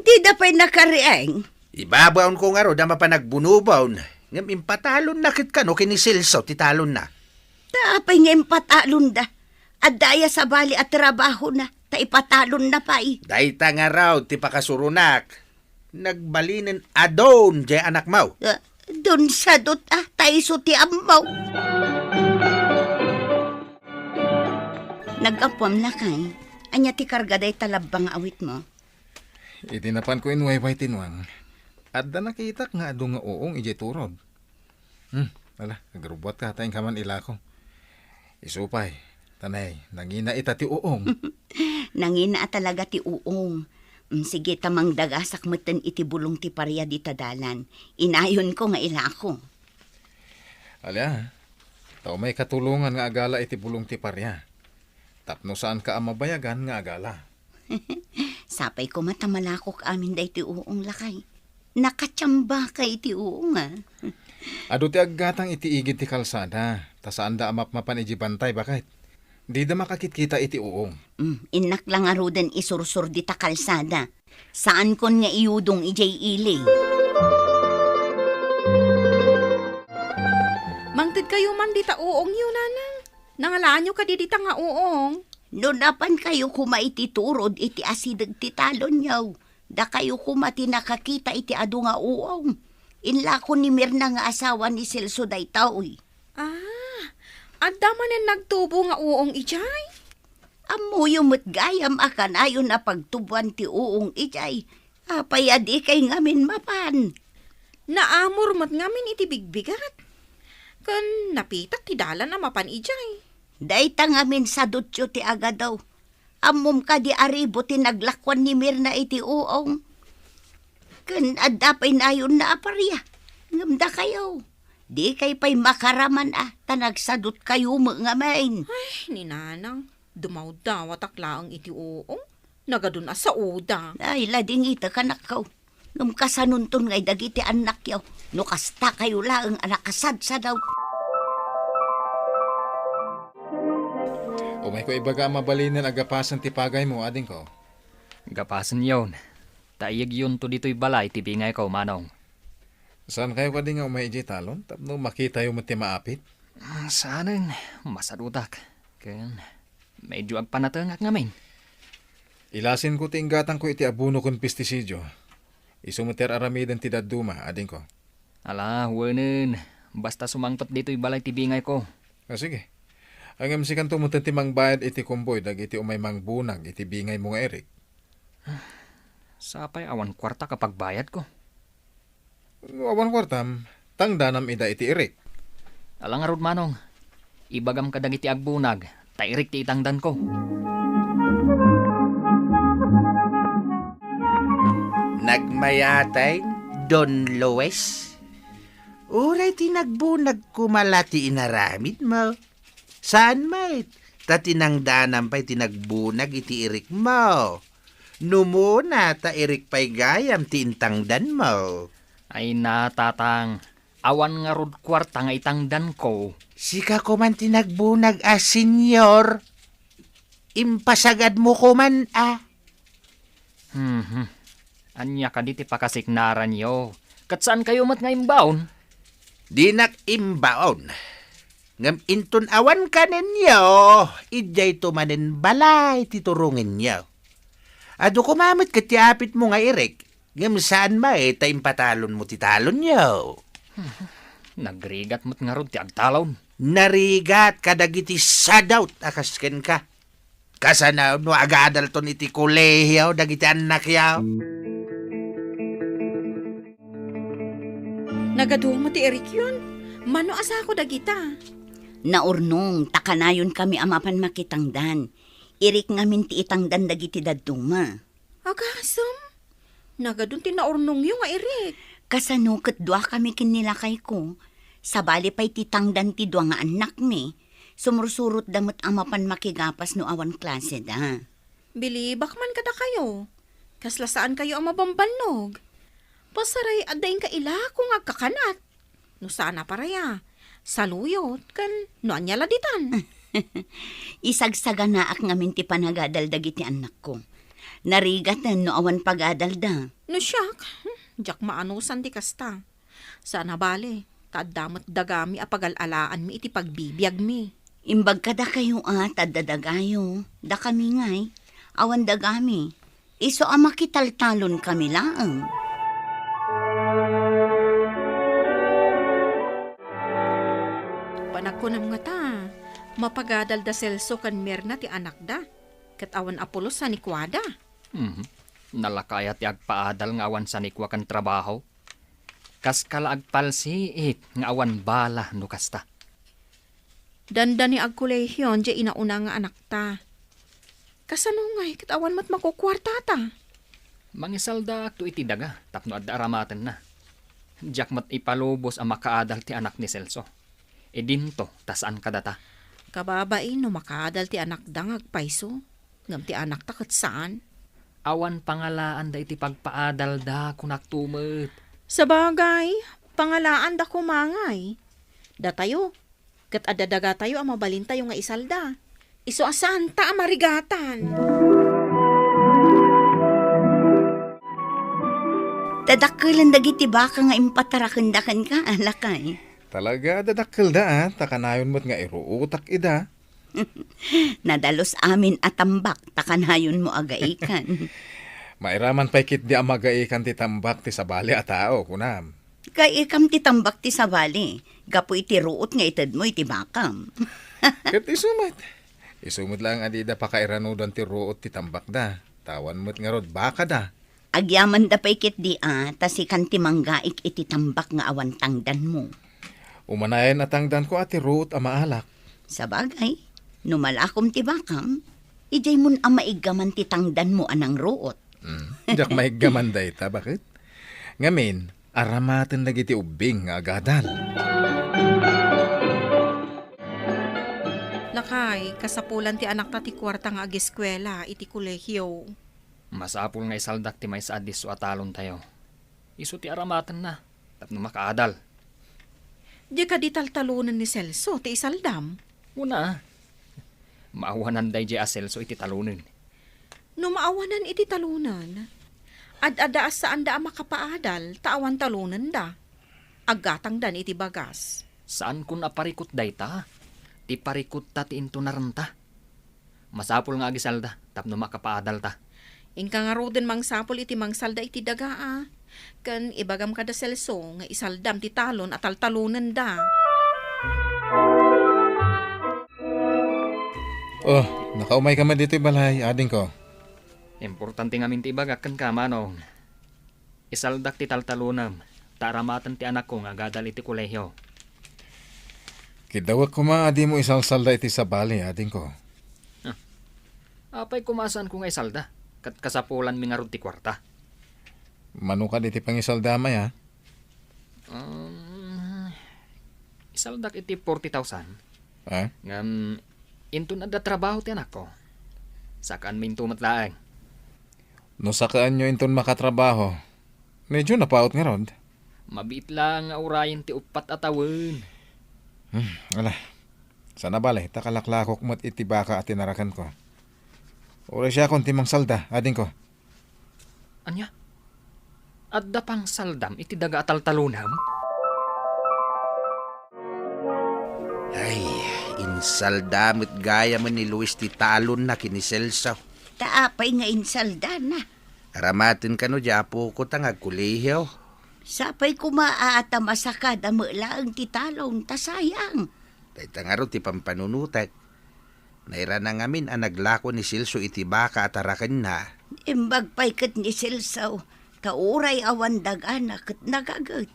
dida pay nakariing? Ibabaonko ngarud a mapan agbunobon, ngem impatalonna ket kano ken ni Celso ti talonna. Ta apay nga impatalonda? Adda aya sabali a trabahona, ta ipatalonna pay? Dayta ngarud ti pakasuronak. Nagbalinen a don diay anakmo. Ah, don sadut a, ta isu ti ammo. Naggapuam, lakay. Ania ti karga dayta labba nga awitmo? Idi napanko inwayway ti nuang, adda nakitak nga adu nga uong idiay turod. Hmm, ala, agrubbuatka ta inka man ilako. Isu pay, tanay, nangina ita ti uong. Nangina a talaga ti uong. Mm, sige, ta mangdagasak metten iti bulong ti paria dita dalan. Inayonko nga ilako. Ala, Ta umay katulongan nga agala iti bulong ti paria. Tapno saanka a mabayagan nga agala. Sapay koma ta malakok amin daytoy uong, lakay. Nakatiambaka iti uong, a. Adu ti aggatang iti igid ti kalsada, ta saanda a mapmapan iti bantay, baket. Dida makakitkita iti uong. Mm, innak la ngaruden isursor dita kalsada. Saankon nga iyudong idiay ili. Mangtedkayo man dita uongyo, nanang. Nangalaanyo kadi dita nga uong? No napankayo koma iti turod iti asideg ti talonyo, dakayo koma ti nakakita iti adu nga uong. Inlako ni Mirna nga asawa ni Celso daytoy. Ah, adda manen nagtubo nga uong idiay? Ammoyo met gayam a kanayon a pagtuboan ti uong idiay. Apay a dikay ngamin mapan? Naamor met ngamin iti bigbigat. Ken napitak ti dalan a mapan idiay. Dayta ngamin sadutyo ti agadaw. Ammom kadi a ribo ti naglakuan ni Mirna iti uong? Ken adda pay nayonna a paria. Ngem dakayo, dikay pay makaraman a ta nagsadutkayo met ngamin. Ay, ni Nanang, dumawdawatak laeng iti uong. Nagadun a saoda. Ay, ladingitek, anakko. Ngem kasanonton ngay dagiti annakyo no kastakayo laeng a nakasadsadaw? Umayko ibaga a mabalinen a gapasen ti pagaymo, adingko. Gapasenyon, ta iyekyonto ditoy balay ti bingayko, Manong. Saankayo kadi nga umay idiay talon tapno makitayo met ti maapit? Ah, saanen, masadutak. Ken medyo agpanatengak ngamin. Ilasinko ti inggatangko iti abono ken pestisidio. Isu met ti ar-aramiden ti dadduma, adingko. Ala, wenen, basta sumangpet ditoy balay ti bingayko. Ah, sige. Ngem sikanto met ti mangbayad iti komboy dagiti umay mangbunag iti bingaymo nga Eric. Sapay awan kuarta a pagbayadko. No awan kuartam, tangdanam ida iti Eric. Ala ngarud, Manong. Ibagam kadagiti agbunag, ta Eric ti itangdanko. Nagmayatay, Don Luis. Uray ti nagbunag koma la ti inaramidmo. Saan met, ta tinangdanam pay ti nagbunag iti Eric mo. Numona ta Eric pay gayam ti intangdanmo. Ay na, Tatang, awan ngarud kuarta nga itangdanko. Sika koman ti nagbunag a senior. Impasagadmo koman a. Mhm. Ania kadi ti pakasiknaranyo? Ket saankayo met nga imbaon? Dinak imbaon. Ngem inton awan kanenyo, idiayto manen balay ti turongenyo. Adu koma met ket ti apitmo nga Eric, ngem saan met ta impatalonmo ti talonyo. Nagrigat met ngarud ti agtalon. Narigat kadagiti sadot a kas kenka. Kasano no agadalton iti kolehio dagiti annakyo? Nagadu met ti Ericyon. Mano a sako dagita? Naurnong, ta kanayonkami a mapan makitangdan. Eric ngamin ti itangdan dagiti dadduma. Agasem? Nagadun ti naurnongyo nga Eric. Kasano ket duakami ken ni lakayko? Sabali pay ti tangdan ti dua nga annakmi. Sumursurotda met a mapan makigapas no awan klaseda. Bilibak man kadakayo. Kasla saankayo a mabambannog. Pasaray adda inka ilako nga agkakanat. No saan a paraya, saluyot, ken no ania la ditan. Isagsaganaak ngamin ti panagadal dagiti annakko. Narigaten no awan pagadalda. No siak, hmm, diak maanusan ti kasta. Saan a bale, ta adda met dagami a pagal-alaanmi iti pagbibiagmi. Imbag kadakayo a ta adda dagayo, dakami ngay, awan dagami. Isu a makitaltalonkami laeng. Panagkunam ngata, mapagadal da Celso ken Mirna ti anakda, ket awan a pulos sanikuada. Mhm. Nalaka aya ti agpaadal nga awan sanikua ken trabaho? Kaska la agpalsiit nga awan bala no kasta. Dandani agkolehion diay inauna nga anakta. Kasano ngay ket awan met makukuartata? Mangisaldaakto iti daga tapno adda aramatenna. Diak met ipalubos a makaadal ti anak ni Celso. Idinto ta saan kadata. Kababain no makaadal ti anakda nga agpayso, ngem ti anakta ket saan. Awan pangalaanda iti pagpaadalda, kunak tumet. Sabagay, pangalaanda koma ngay. Datayo, ket adda dagatayo a mabalintayo nga isalda. Isu a saanta a marigatan. Dadakkelen dagiti baka nga impatarakenda kenka, lakay. Talaga, dadakkelda, a, ta kanayon met nga iruotak ida. Nadalus amin a tambak, ta kanayonmo agaikan. Mairaman pay ketdi a magaikan ti tambak ti sabali a tao, kunam. Kaikam ti tambak ti sabali, gapu iti ruot nga itedmo iti bakam. Ket isu met. Isu met laeng a dida pakairanudan ti ruot ti tambakda, ta awan met ngarud bakada. Agyamanda pay ketdi a, ta sikan ti manggaik iti tambak nga awan tangdanmo. Umanayen a tangdanko a ti ruot a maalak. Sabagay, no malakom ti bakam, idiay mon a maiggaman ti tangdanmo a nangruot. Hmm, diak maiggaman dayta, baket? Ngamin, aramaten dagiti ubbing nga agadal. Lakay, kasapulan ti anakta ti kuarta nga ageskuela iti kolehio. Masapul nga isaldak ti maysa a disso a talontayo. Isu ti aramatenna tapno makaadal. Di kadi taltalonen ni Celso ti isaldam? Una, maawanan daydiay a Celso iti talonen. No maawanan iti talonen, ad-adda a saanda a makapaadal ta awan talonenda. Aggatangdan iti bagas. Saankon a parikut dayta. Ti parikutta ti intonarenta. Masapul nga agisalda tapno makapaadalta. Inka ngaruden mangsapul iti mangsalda iti daga a. Ken ibagam kada Celso nga isaldam ti talon a taltalonenda. Oh, nakaumayka met ditoy balay, adingko. Importante ngamin ti ibagak kenka, Manong. Isaldak ti taltalonem, ta aramaten ti anakko nga agadal iti kolehio. Kiddawek koma a dimo isalsalda iti sabali, adingko. Ah. Apay koma a saanko nga isalda, ket kasapulanmi ngarud ti kuarta. Mano kadi ti pangisaldam aya? Um, isaldak iti forty thousand. Ah? Ngem inton adda trabaho ti anakko, sakaanmi into met laeng. No sakaanyo inton makatrabaho, medyo napaut ngarud. Mabiit laeng nga urayen ti uppat a tawen. Hmm, ala. Saan a bale, ta kalaklakok met iti baka a tinarakenko. Uray siakon ti mangsalda, adingko. Ania? Adda pangsaldam iti daga a taltalonem? Ay, insalda met gayamen ni Luis ti talonna ken ni Celso. Ta apay nga insaldana? Aramaten kano di apoko ta nga agkolehio. Sapay koma a ta masakada met laeng ti talon, ta sayang. Dayta ngarud ti pampanunotek. Nairana ngamin a naglako ni Celso iti baka a tarakenna. Imbag pay ket ni Celso, ta uray awan dagana ket nagaget.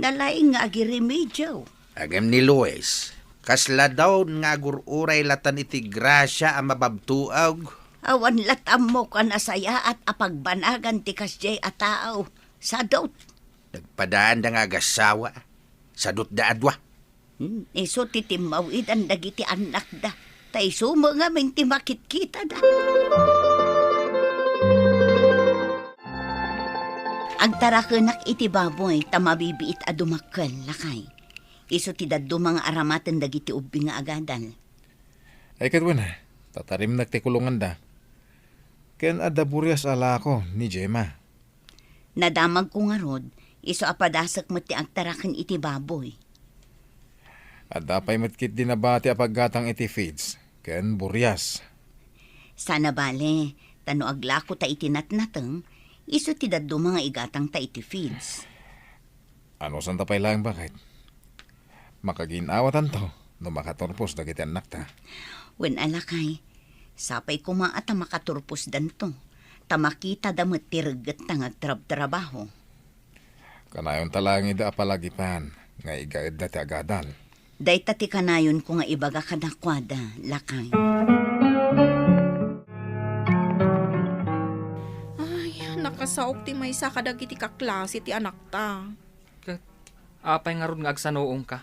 Nalaing nga agiremedio. Ngem ni Luis, kasla daw nga agur-uray latan iti grasia a mababtuag. Awan lat ammok a nasayaat a pagbanagan ti kasdiay a tao. Sadot. Nagpadaanda nga agasawa. Sadotda a dua. Hmm, isu ti timmawidan dagiti annakda, ta isu met ngamin ti makitkitada. Agtarakenak iti baboy ta mabibiit a dumakkel, lakay. Isu ti dadduma nga aramaten dagiti ubbi nga agadal. Ay, ket wen, tatarimnek ti kulonganda. Ken adda burias a lako ni Gemma. Nadamagko ngarud, isu a padasek met ti agtaraken iti baboy. Adda pay met ketdi nabati a paggatang iti feeds ken burias. Saan a bale, ta no aglako ta iti natnateng, isu ti dadduma nga igatang ta iti feeds. Anusanta pay laeng, baket? Makagin-awatanto no makaturpos dagiti annakta. Wen a, lakay, sapay koma a ta makaturposdanto, ta makitada met ti reggetta nga agtrabtrabaho. Kanayonta laeng ida a palagipan nga igaedda ti agadal. Dayta ti kanayonko nga ibaga kadakuada, lakay. Ay, nakasaok ti maysa kadagiti kaklase ti anakta. Ket apay ngarud nga agsanuongka?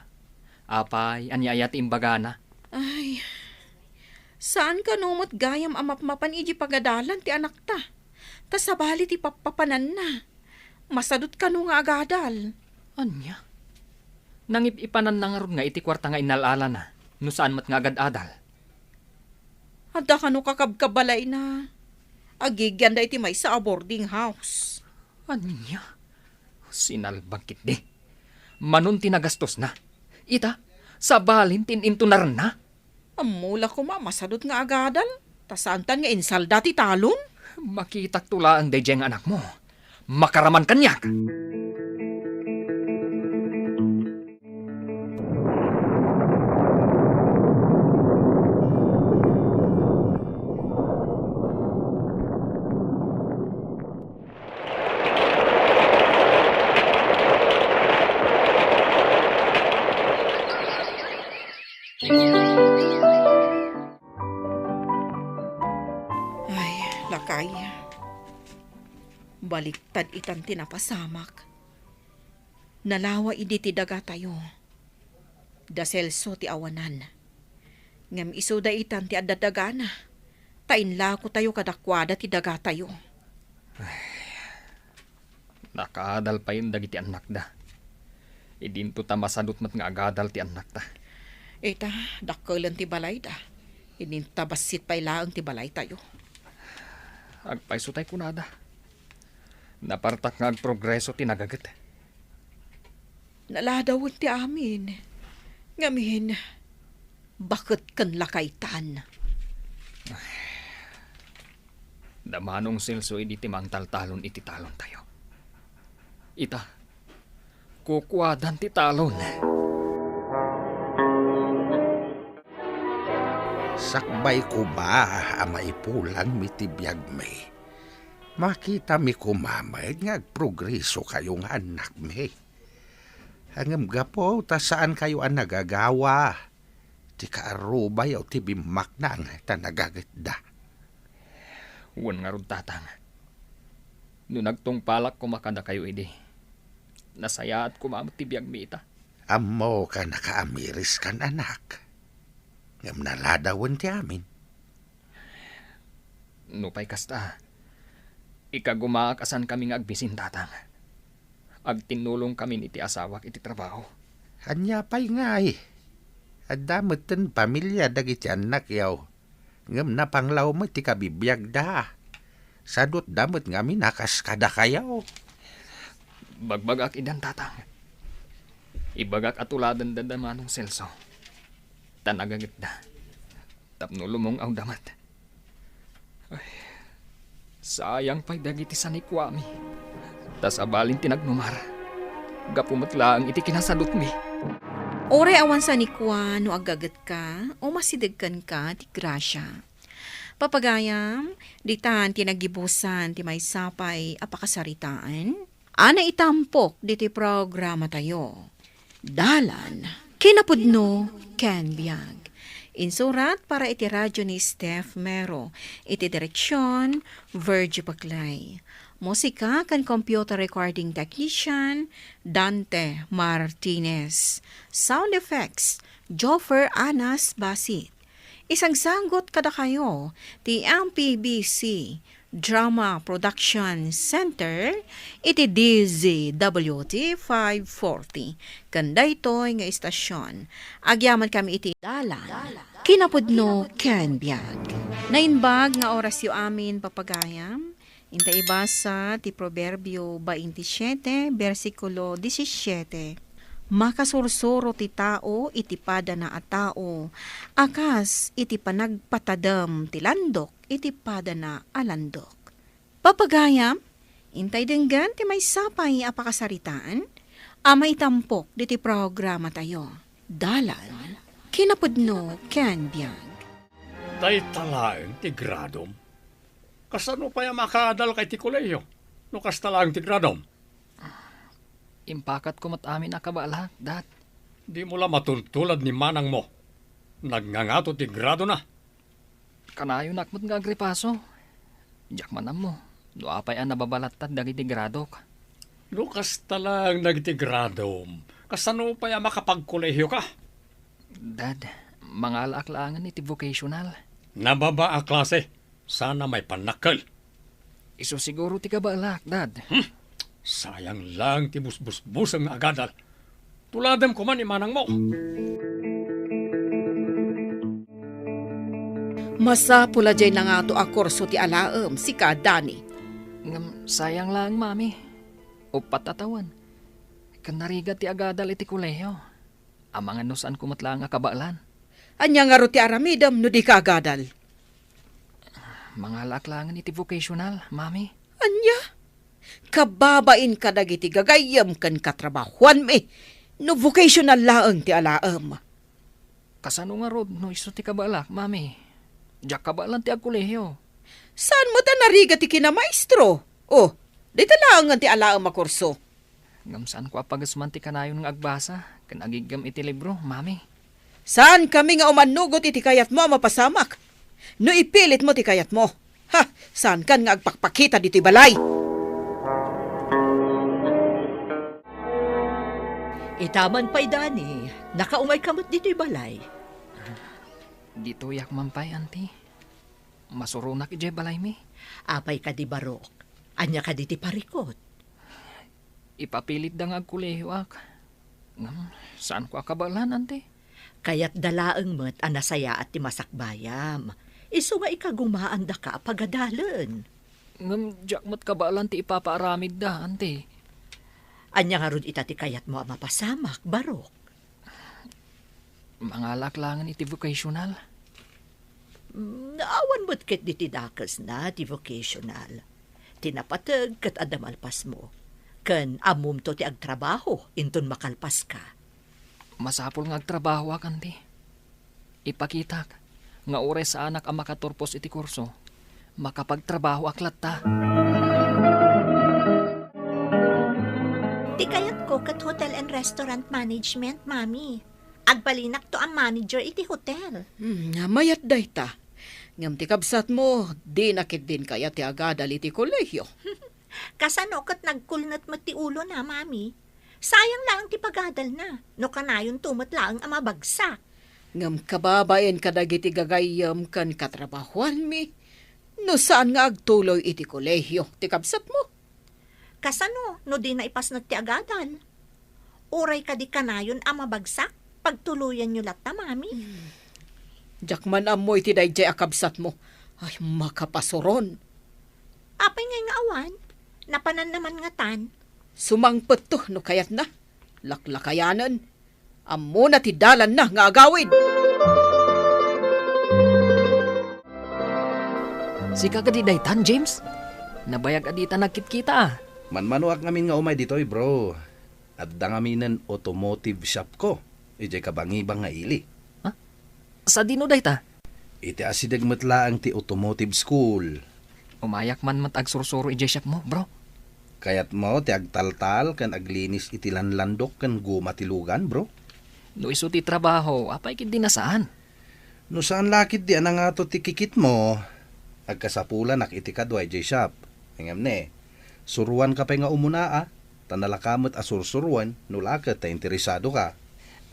Apay, ania aya ti imbagana? Ay, saan kano met gayam a mapmapan iti pagadalan ti anakta. Ta sabali ti pappapananna. Masadut kano nga agadal. Ania? Nangip-ipananna ngarud nga iti kuarta nga innal-alana, no saan met nga agad-adal? Adda kano kakabkabalayna. Agigianda iti maysa a boarding house. Ania? Sinalbag ketdi. Manon ti nagastosna. Ita, sabalin ti in-intunarenna. Ammo la koma, masadut nga agadal. Ta saantan nga insalda ti talon? Makitakto laeng daydiay nga anakmo. Makaraman kaniak. Ay, lakay. Baliktad itan ti napasamak. Nalawa idi ti dagatayo. Da Celso ti awanan. Ngem isuda itan ti adda dagana. Ta inlakotayo kadakuada ti dagatayo. Nakaadal payen dagiti annakda. Idinto ta masadut met nga agadal ti annakta. Ita, dakkelen ti balayda. Idinto ta bassit pay laeng ti balaytayo. Agpayso tay kunada. Napartak nga agprogreso ti nagaget. Naladawen ti amin. Ngamin, baket ken lakaytan. Da Manong Celso idi ti mangtaltalon iti talontayo. Ita, kukuadan ti talon. Sakbay koma a maipulangmi ti biagmi, makitami koma met nga agprogresokayo nga annakmi. Ngem gapu ta saankayo a nagagawa, ti kaarrubayo ti bimmaknang ta nagagetda. Wen ngarud, Tatang, no nagtungpalak koma kadakayo idi, nasayaat koma met ti biagmi ita. Ammok a nakaamiriskan, anak. Ngem naladawen ti amin. Nupay kasta, ikagumaak a saankami nga agbisin, Tatang. Agtinnulongkamin iti asawak iti trabaho. Ania pay ngay? Adda metten pamilia dagiti annakyo. Ngem napanglaw met ti kabibiagda. Sadutda met ngamin a kas kadakayo. Bagbagak idan, Tatang. Ibagak a tuladenda da Manong Celso. Ta nagagetda. Tapno lumung-awda met. Ay, sayang pay dagiti sanikuami. Ta sabalin ti nagnumar. Gapu met laeng iti kinasadutmi. Uray awan sanikua no aggagetka o masideg kenka ti grasia. Papagayam, ditan ti naggibusan ti maysa pay a pakasaritaan a naitampok ditoy programatayo. Dalan. Kinapudno ken biag. Insurat para iti radyo ni Steph Mero. Iti direksion, Virgie Paclay. Musika ken computer recording technician, Dante Martinez. Sound effects, Joffer Anas Basit. Isagsagut kadakayo ti M P B C Drama Production Center iti D Z W T five forty. Ken daytoy nga istasyon, agyamankami iti Dalan, Kinapudno ken Biag. Naimbag nga orasyo amin, papagayam. Inta ibasa ti Proverbio baintisiete, bersikulo disisiete, "Makasursuro ti tao iti padana a tao, a kas iti panagpatadem ti landok iti padana a landok." Papagayam, intay denggen ti maysa pay a pakasaritaan a maitampok ditoy programatayo. Dalan, Kinapudno ken Biag. Dayta laeng ti gradom? Kasano pay a makaadalka iti kolehio no kasta laeng ti gradom? Impakatko met amin a kabalak, Dat. Dimo la matuntulad ni manangmo. Nagngangato ti gradona. Kanayonak met nga agripaso. Diak man ammo no apay a nababalattad dagiti gradok. No kasta laeng dagiti gradom, kasano pay a makapagkolehioka? Dad, mangalaak laengen iti vocational. Nababa a klase, sana maipannakkel. Isu siguro ti kabaelak, Dad. Hmm? Sayang lang ti busbusbuseng nga agadal. Tuladem koma ni manangmo. Masapul a diay nangato a kurso ti alaem, sika, Dani. Ngem sayang laeng, Mami. Uppat a tawen. Ken narigat ti agadal iti kolehiyo. Amangan no saanko met laeng a kabaelan. Ania ngarud ti aramidem no dika agadal? Mangalaak laengen iti vocational, Mami. Ania? Kababain kadagiti gagayyem ken katrabahuanmi no vocational laeng ti alaem. Kasano ngarud no isu ti kabaelak, Mami? Diak kabaelan ti agkolehiyo. Saan met a narigat ti kinamaestro? Oh, dayta laengen ti alaem a kurso. Ngem saanko a pagesman ti kanayon nga agbasa ken agiggem iti libro, Mami. Saankami nga umannugot iti kayatmo a mapasamak. No ipilitmo ti kayatmo, ha, saankan nga agpakpakita ditoy balay. Itaman pay, Dani, nakaumayka met ditoy balay. Ditoyak man pay, Auntie. Masuronak idiay balaymi. Apay kadi, Barok? Ania kadi ti parikut? Ipapilitda nga agkolehiyoak. Ngem, saanko a kabaelan, Auntie. Kayatda laeng met a nasayaat ti masakbayam. Isu nga ikagumaandaka a pagadalen. Ngem, diak met kabaelan ti ipapaaramidda, Auntie. Ania ngarud ita ti kayatmo a mapasamak, Barok? Mangalaak laengen iti vocational. Mm, awan met ketdi ti dakesna ti vocational. Ti napateg ket adda malpasmo. Ken ammomto ti agtrabaho inton makalpaska. Masapul nga agtrabahoak, Auntie. Ipakitak nga uray saanak a makaturpos iti kurso, makapagtrabahoak latta. Ti kayatko ket hotel and restaurant management, Mami. Agbalinakto a manager iti hotel. Hmm, mayat dayta. Ngem ti kabsatmo, dina ketdin kayat ti agadal iti kolehiyo. Kasano ket nagkulnet met ti ulona, Mami? Sayang laeng ti pagadalna, no kanayonto met laeng a mabagsak. Ngem kababain kadagiti gagayyem ken katrabahuanmi, no saan nga agtuloy iti kolehiyo ti kabsatmo. Kasano no dina ipasnek ti agadal? Uray kadi kanayon a mabagsak, pagtuloyanyo latta, Mami. Hmm. Diak man ammo iti daydiay a kabsatmo. Ay, makapasuron. Apay ngay nga awan? Napananna man ngatan. Sumangpetto no kayatna. Laklakayanen. Ammona ti dalanna nga agawid. Sika kadi daytan, James? Nabayag a dita nagkitkita, a. Manmanoak ngamin nga umay ditoy, bro. Adda ngaminen automotive shop ko, idiay kabangibang nga ili. Ha? Sadino dayta? Iti asideg met laeng ti automotive school. Umayak man met agsursuro idiay shop mo, bro. Kayatmo ti agtaltal ken aglinis iti lanlandok ken goma ti lugan, bro? No isu ti trabaho, apay ketdi a saan? No saan la ketdi a nangato ti kikitmo, agkasapulanak iti kadua idiay shop. Ngem ne, suruanka pay nga umuna, a, ta nalaka met a sursuruen no la ket ta interesadoka.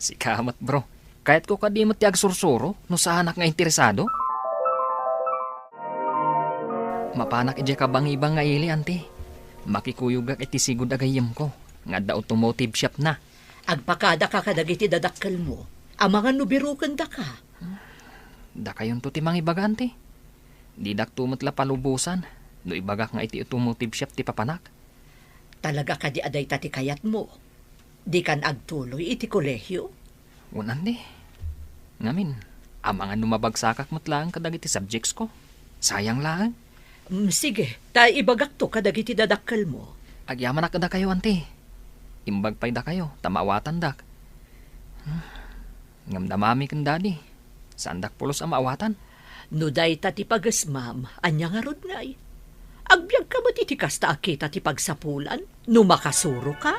Sika met, bro. Kayatko kadi met ti agsursuro no saanak nga interesado. Mapanak idiay kabangibang nga ili, Auntie. Makikuyogak iti sigud a gayyemko nga adda automotive shop na. Agpakadaka kadagiti dadakkelmo. Amangan no birukendaka. Dakayonto ti mangibaga, Auntie. Didakto met la palubosan no ibagak nga iti automotive shop ti papanak. Talaga kadi a dayta ti kayatmo? Dikan agtuloy iti kolehiyo? Wen, Auntie. Ngamin, amangan no mabagsakak met laeng kadagiti subjects ko. Sayang laeng. Mm, sige, ta ibagakto kadagiti dadakkelmo. Agyamanak kadakayo, Auntie. Imbag pay dakayo, ta maawatandak. Hmm. Ngem da Mami ken Daddy, saandak pulos a maawatan. No dayta ti pagesmam, ania ngarud ngay? Agbiagka met iti kasta a kita ti pagsapulan no makasuroka?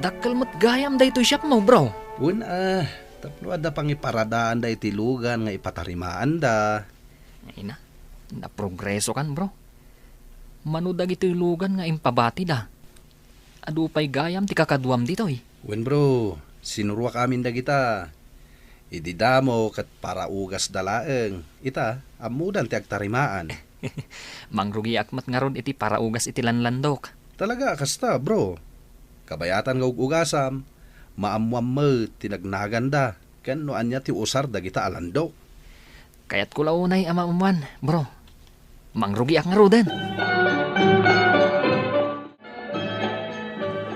Dakkel met gayam daytoy shop mo, bro. Wen, a, tapno adda pangiparadaanda iti lugan nga ipatarimaanda. Ay na, naprogresokan, bro. Mano dagitoy lugan nga impabatida? Adu pay gayam ti kakaduam ditoy. Wen, bro, sinuruak amin dagita. Idi damo ket paraugasda laeng. Ita, ammodan ti agtarimaan. Mangrugiak met ngarud iti paraugas iti lanlandok. Talaga a kasta, bro. Kabayatan nga ug-ugasam, maammoam met ti nagnaganda ken no ania ti usar dagita a landok. Kayatko la unay a maammoan, bro. Mangrugiak ngaruden.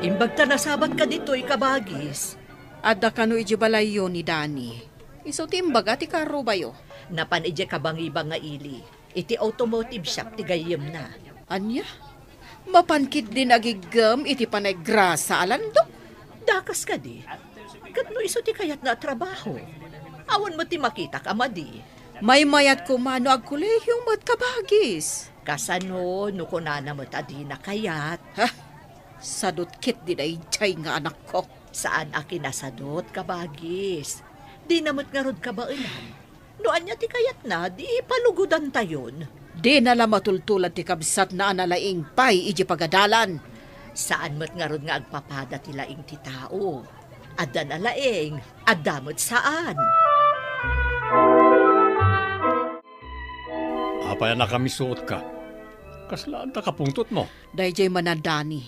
Imbagta nasabat ka ditoy, kabagis. Adda kano idiay balayyo ni Dani. Isu ti imbaga ti karrubayo. Napan idiay kabangibang nga ili, iti automotive shop ti gayyemna. Ania? Mapan ketdin agiggem iti panaggrasa a landok? Dakas kadi. Ket no isu ti kayatna a trabaho, awan met ti makitak a madi. Maymayat koma no agkolehiyo met, kabagis. Kasano no kunana met a dina kayat? Ha? Sadot ketdi daydiay nga anakko. Saan a kinasadot, kabagis. Dina met ngarud kabaelan. No ania ti kayatna, di palugodantayon. Dina la matultulad ti kabsatna a nalaing pay idiay pagadalan. Saan met ngarud nga agpapada ti laing ti tao. Adda nalaing, adda met saan. Apay a nakamisuotka? Kasla adda kapungtotmo? Daydiay man a Dani.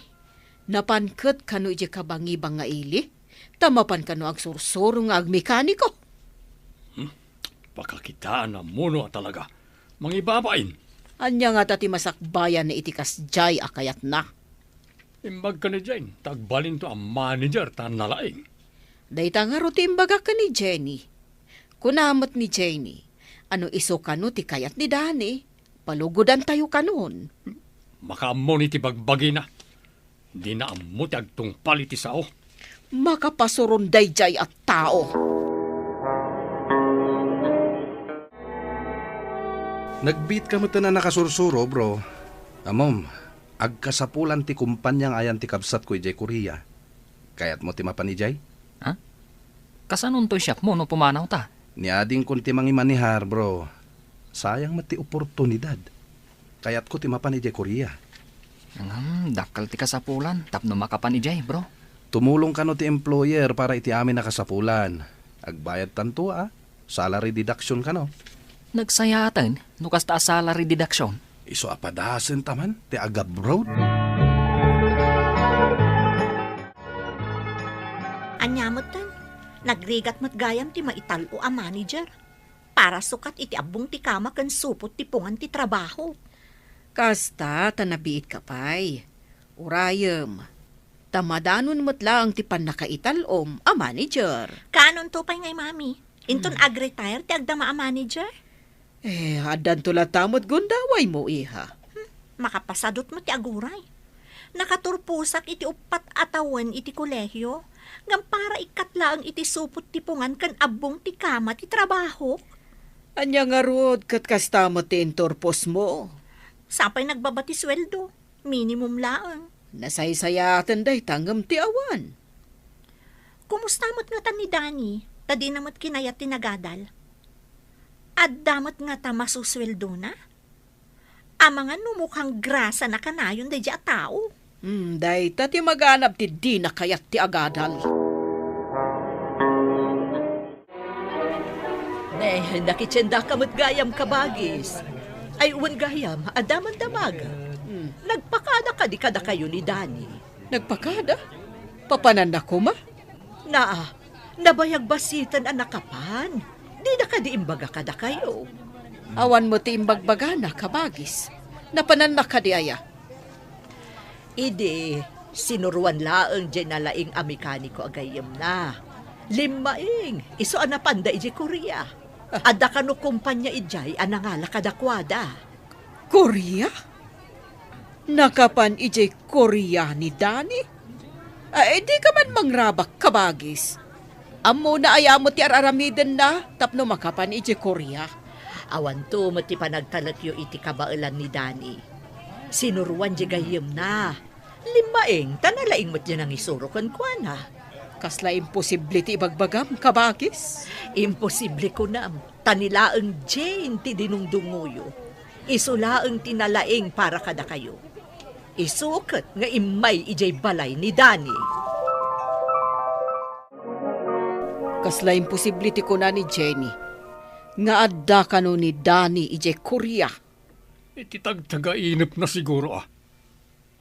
Napan ket kano idiay kabangibang nga ili, ta mapan kano agsursuro nga agmekaniko. Hmm? Pakakitaan a muno a talaga. Mangibabain. Ania ngata ti masakbayan iti kasdiay a kayatna? Imbag ken ni Jane, ta agbalinto a manager ta nalaing. Dayta ngarud ti imbagak ken ni Jenny. Kuna met ni Jenny, a no isu kano ti kayat ni Dani, palugodantayo kanon. Makaammo ni ti bagbagina. Dina ammo ti agtungpal iti sao. Makapasuron daydiay a tao. Nagbiit ka met a nakasursuro, bro. Ammom, agkasapulan ti kumpania nga ayan ti kabsatko idiay Korea. Kayatmo ti mapan idiay? Ha? Kasanonto ti shopmo no pumanawta? Ni adingkon ti mangimanehar, bro. Sayang met ti oportunidad. Kayatko ti mapan idiay Korea. Ngem, dakkel ti kasapulan tapno makapan idiay, bro. Tumulong kano ti employer para iti amin a kasapulan. Agbayadtanto, a. Salary deduction kano. Nagsayaaten no kasta a salary deduction. Isu a padasenta man ti agabroad. Ania metten, nagrigat met gayam ti maital-o a manager para sukat iti abbong ti kama ken supot ti pungan ti trabaho. Kasta ta nabiitka pay. Urayem. Ta madanon met laeng ti pannakaital-om a manager. Kaanonto pay ngay, Mami? Inton Hmm. ag-retire ti agdama a manager? Eh, addanto latta met gundawaymo, iha. Hmm, makapasadut met ti aguray. Nakaturposak iti uppat a tawen iti kolehio, ngem para ikkat laeng iti supot ti pungan ken abbong ti kama ti trabahok. Ania ngarud ket kasta met ti inturposmo? Sapay nagbaba ti sueldo. Minimum laeng. Nasaysayaaten dayta ngem ti awan. Kumusta met ngata ni Dani, ta dina met kinayat ti nagadal? Adda met ngata masusueldona? Amangan no mukang grasana kanayon daydiay a tao. Hmm, dayta ti maganab ti dina kayat ti agadal. Ne, nakitiendaka met gayam, kabagis. Ay, wen gayam, adda man damag. Hmm. Nagpakada kadi kadakayo ni Dani? Nagpakada? Papananna koma? Naa, nabayag bassiten a nakapan. Dina kadi imbaga kadakayo? Awan met ti imbagbagana, kabagis. Napananna kadi aya? Idi, sinuroan laeng diay nalaing a mekaniko a gayyemna. Limmaing, isu a napanda idiay Korea. Ah. Adda kano kompania idiay a nangala kadakuada. Korea? Nakapan idiay Korea ni Dani? Ay, dika man mangrabak, kabagis. Ammona aya met ti ar-aramidenna tapno makapan idiay Korea? Awanto met ti panagtalekyo iti kabaelan ni Dani. Sinuroan diay gayyemna. Limmaing, ta nalaing met diay nangisuro kenkuana. Kasla imposible ti ibagbagam, kabagis? Imposible kunam, ta ni laeng Jane ti dinungdungoyo. Isu laeng ti nalaing para kadakayo. Isu ket nga immay idiay balay ni Dani. Kasla imposible ti kuna ni Jenny nga adda kano ni Dani idiay Korea. Iti tagtagainepna siguro, a.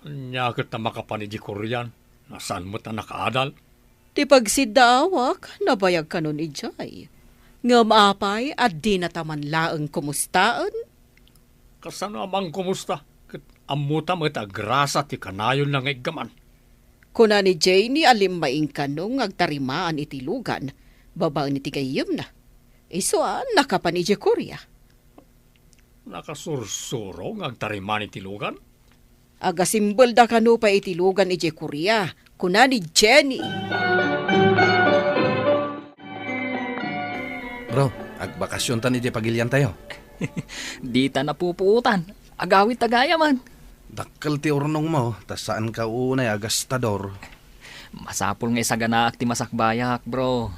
Ania ket ta makapan idiay Korean, a saan met a nakaadal? Ti pagsiddaawak, nabayag kanon idiay. Ngem apay, a dinata man laeng kumustaen? Kasano a mangkumusta? Ket ammota met a grasa ti kanayonna nga iggaman. Kuna ni Jenny a limmaing kano nga agtarimaan iti lugan babaen iti gayyemna. Isu a nakapan idiay Korea. Nakasursuro nga agtarimaan iti lugan? Agasimbelda kano pay iti lugan idiay Korea, kuna ni Jenny. Bro, agbakasiontan idiay pagiliantayo. Dita napupuotan. Agawidta gayamen. Dakkel ti urnongmo, ta saanka unay a gastador. Masapul nga isaganaak ti masakbayak, bro.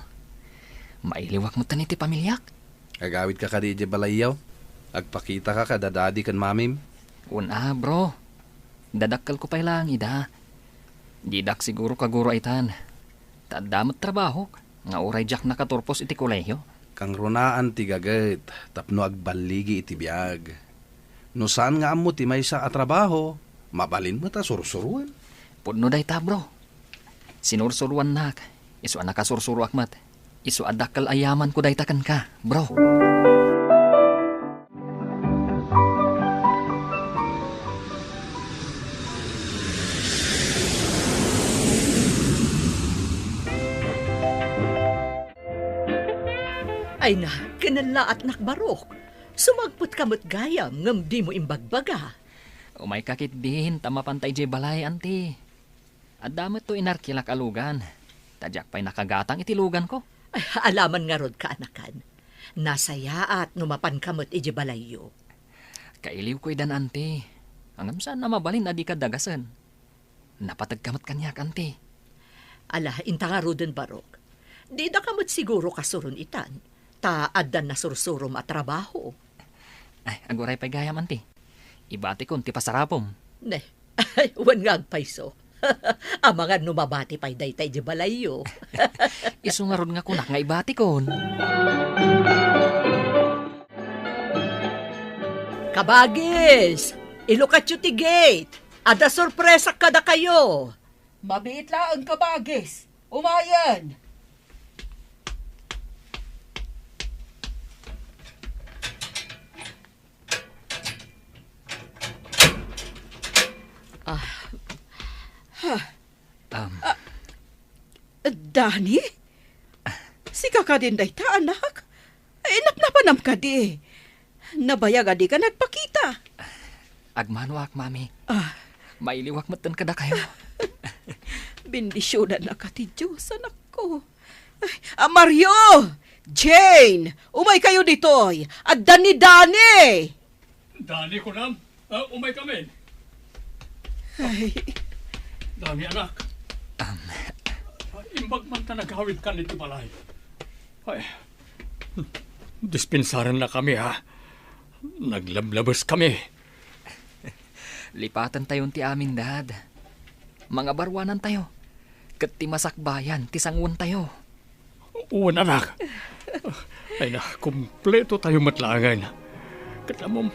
Mailiwak metten iti pamiliak. Agawidka kadi idiay balayyo? Agpakitaka kada dadi ken mamim? Wen a, bro. Dadakkelko pay laeng ida. Didak siguro kaguro itan. Ta adda met trabahok nga uray diak nakaturpos iti kolehio. Kangrunaan ti gaget tapno agballigi iti biag. No saan nga ammo ti maysa a trabaho, mabalin met a sursuroen. Pudno dayta, bro. Sinursuroannak, isu a nakasursuroak met. Isu a dakkel a yamanko dayta kenka, bro. Ay na, kinalaatnak, Barok. Sumagpotka met gayam ngem dimo imbagbaga. Umayka ketdin ta mapanta idiay balay, anti. Adda met to inarkilak a lugan. Ta diak pay nakagatang iti luganko. Ay, alaman ngarud, kaanakan. Nasayaat no mapanka met idiay balayyo. Kailiwko idan, anti. Ngem saan a mabalin a dika dagasen. Napategka met kaniak, anti. Ala, inta ngaruden, Barok. Didaka met siguro kasuron itan. Ta addan nasursurom a trabaho. Ay, aguray pay gayam, anti. Ibatikon ti pasarapom. Ne. Ay, wen nga agpayso. Amangan no mabati pay dayta idiay balayyo. Isu ngarud nga kunak nga ibatikon. Kabagis, ilukatyo ti gate. Adda sorpresak kadakayo. Mabiit laeng, kabagis. Umayen. Ah. Ha. Um. Ah, Dani? Sika kadin dayta, anak? Ay, napnapanam kadi. Nabayag a dika nagpakita. Agmanoak, Mami. Ah. Mailiwak metten kadakayo. Bendisionannaka ti Dios, anakko. Ay, ah, Mario! Jane! Umay kayo ditoy! Adda ni Dani! Dani, kunam? Ah, umay kami. Ay. Dani, anak. Am. Imbag man ta nagawid kan iti balay. Ay. Dispensaran na kami, ha? Naglablabes kami. Lipaten tayon ti amin, Dad. Mangabaruanan tayo. Ket ti masakbayan ti sanguan tayo. Wen, anak. Ay na, kompleto tayo met laengen. Ket ammom,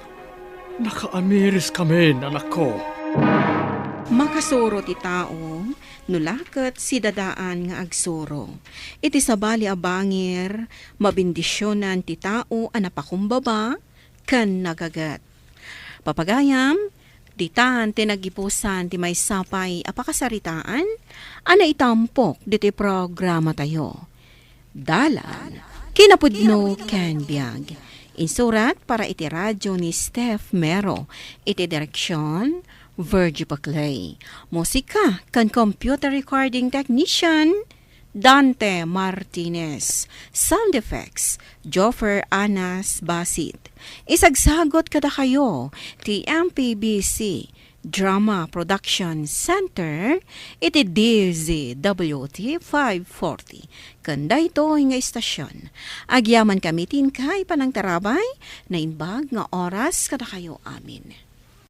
nakaamiris kami, anakko. Makasuro ti tao, no la ket sidadaan nga agsuro. Iti sabali a bangir, mabendisionan ti tao a napakumbaba ken nagaget. Papagayam, ditan ti nagipusan ti maysa pay a pakasaritaan a naitampok ditoy programatayo. Dalan, kinapudno ken biag. Insurat para iti radyo ni Steph Mero. Iti direksyon, Virgie Paclay. Musika ken computer recording technician, Dante Martinez. Sound effects, Joffer Anas Basit. Isagsagot kadakayo ti M P B C Drama Production Center iti D Z W T five forty. Ken daytoy nga istasyon, agyaman kami ti inkay panangtarabay, naimbag nga oras kadakayo amin.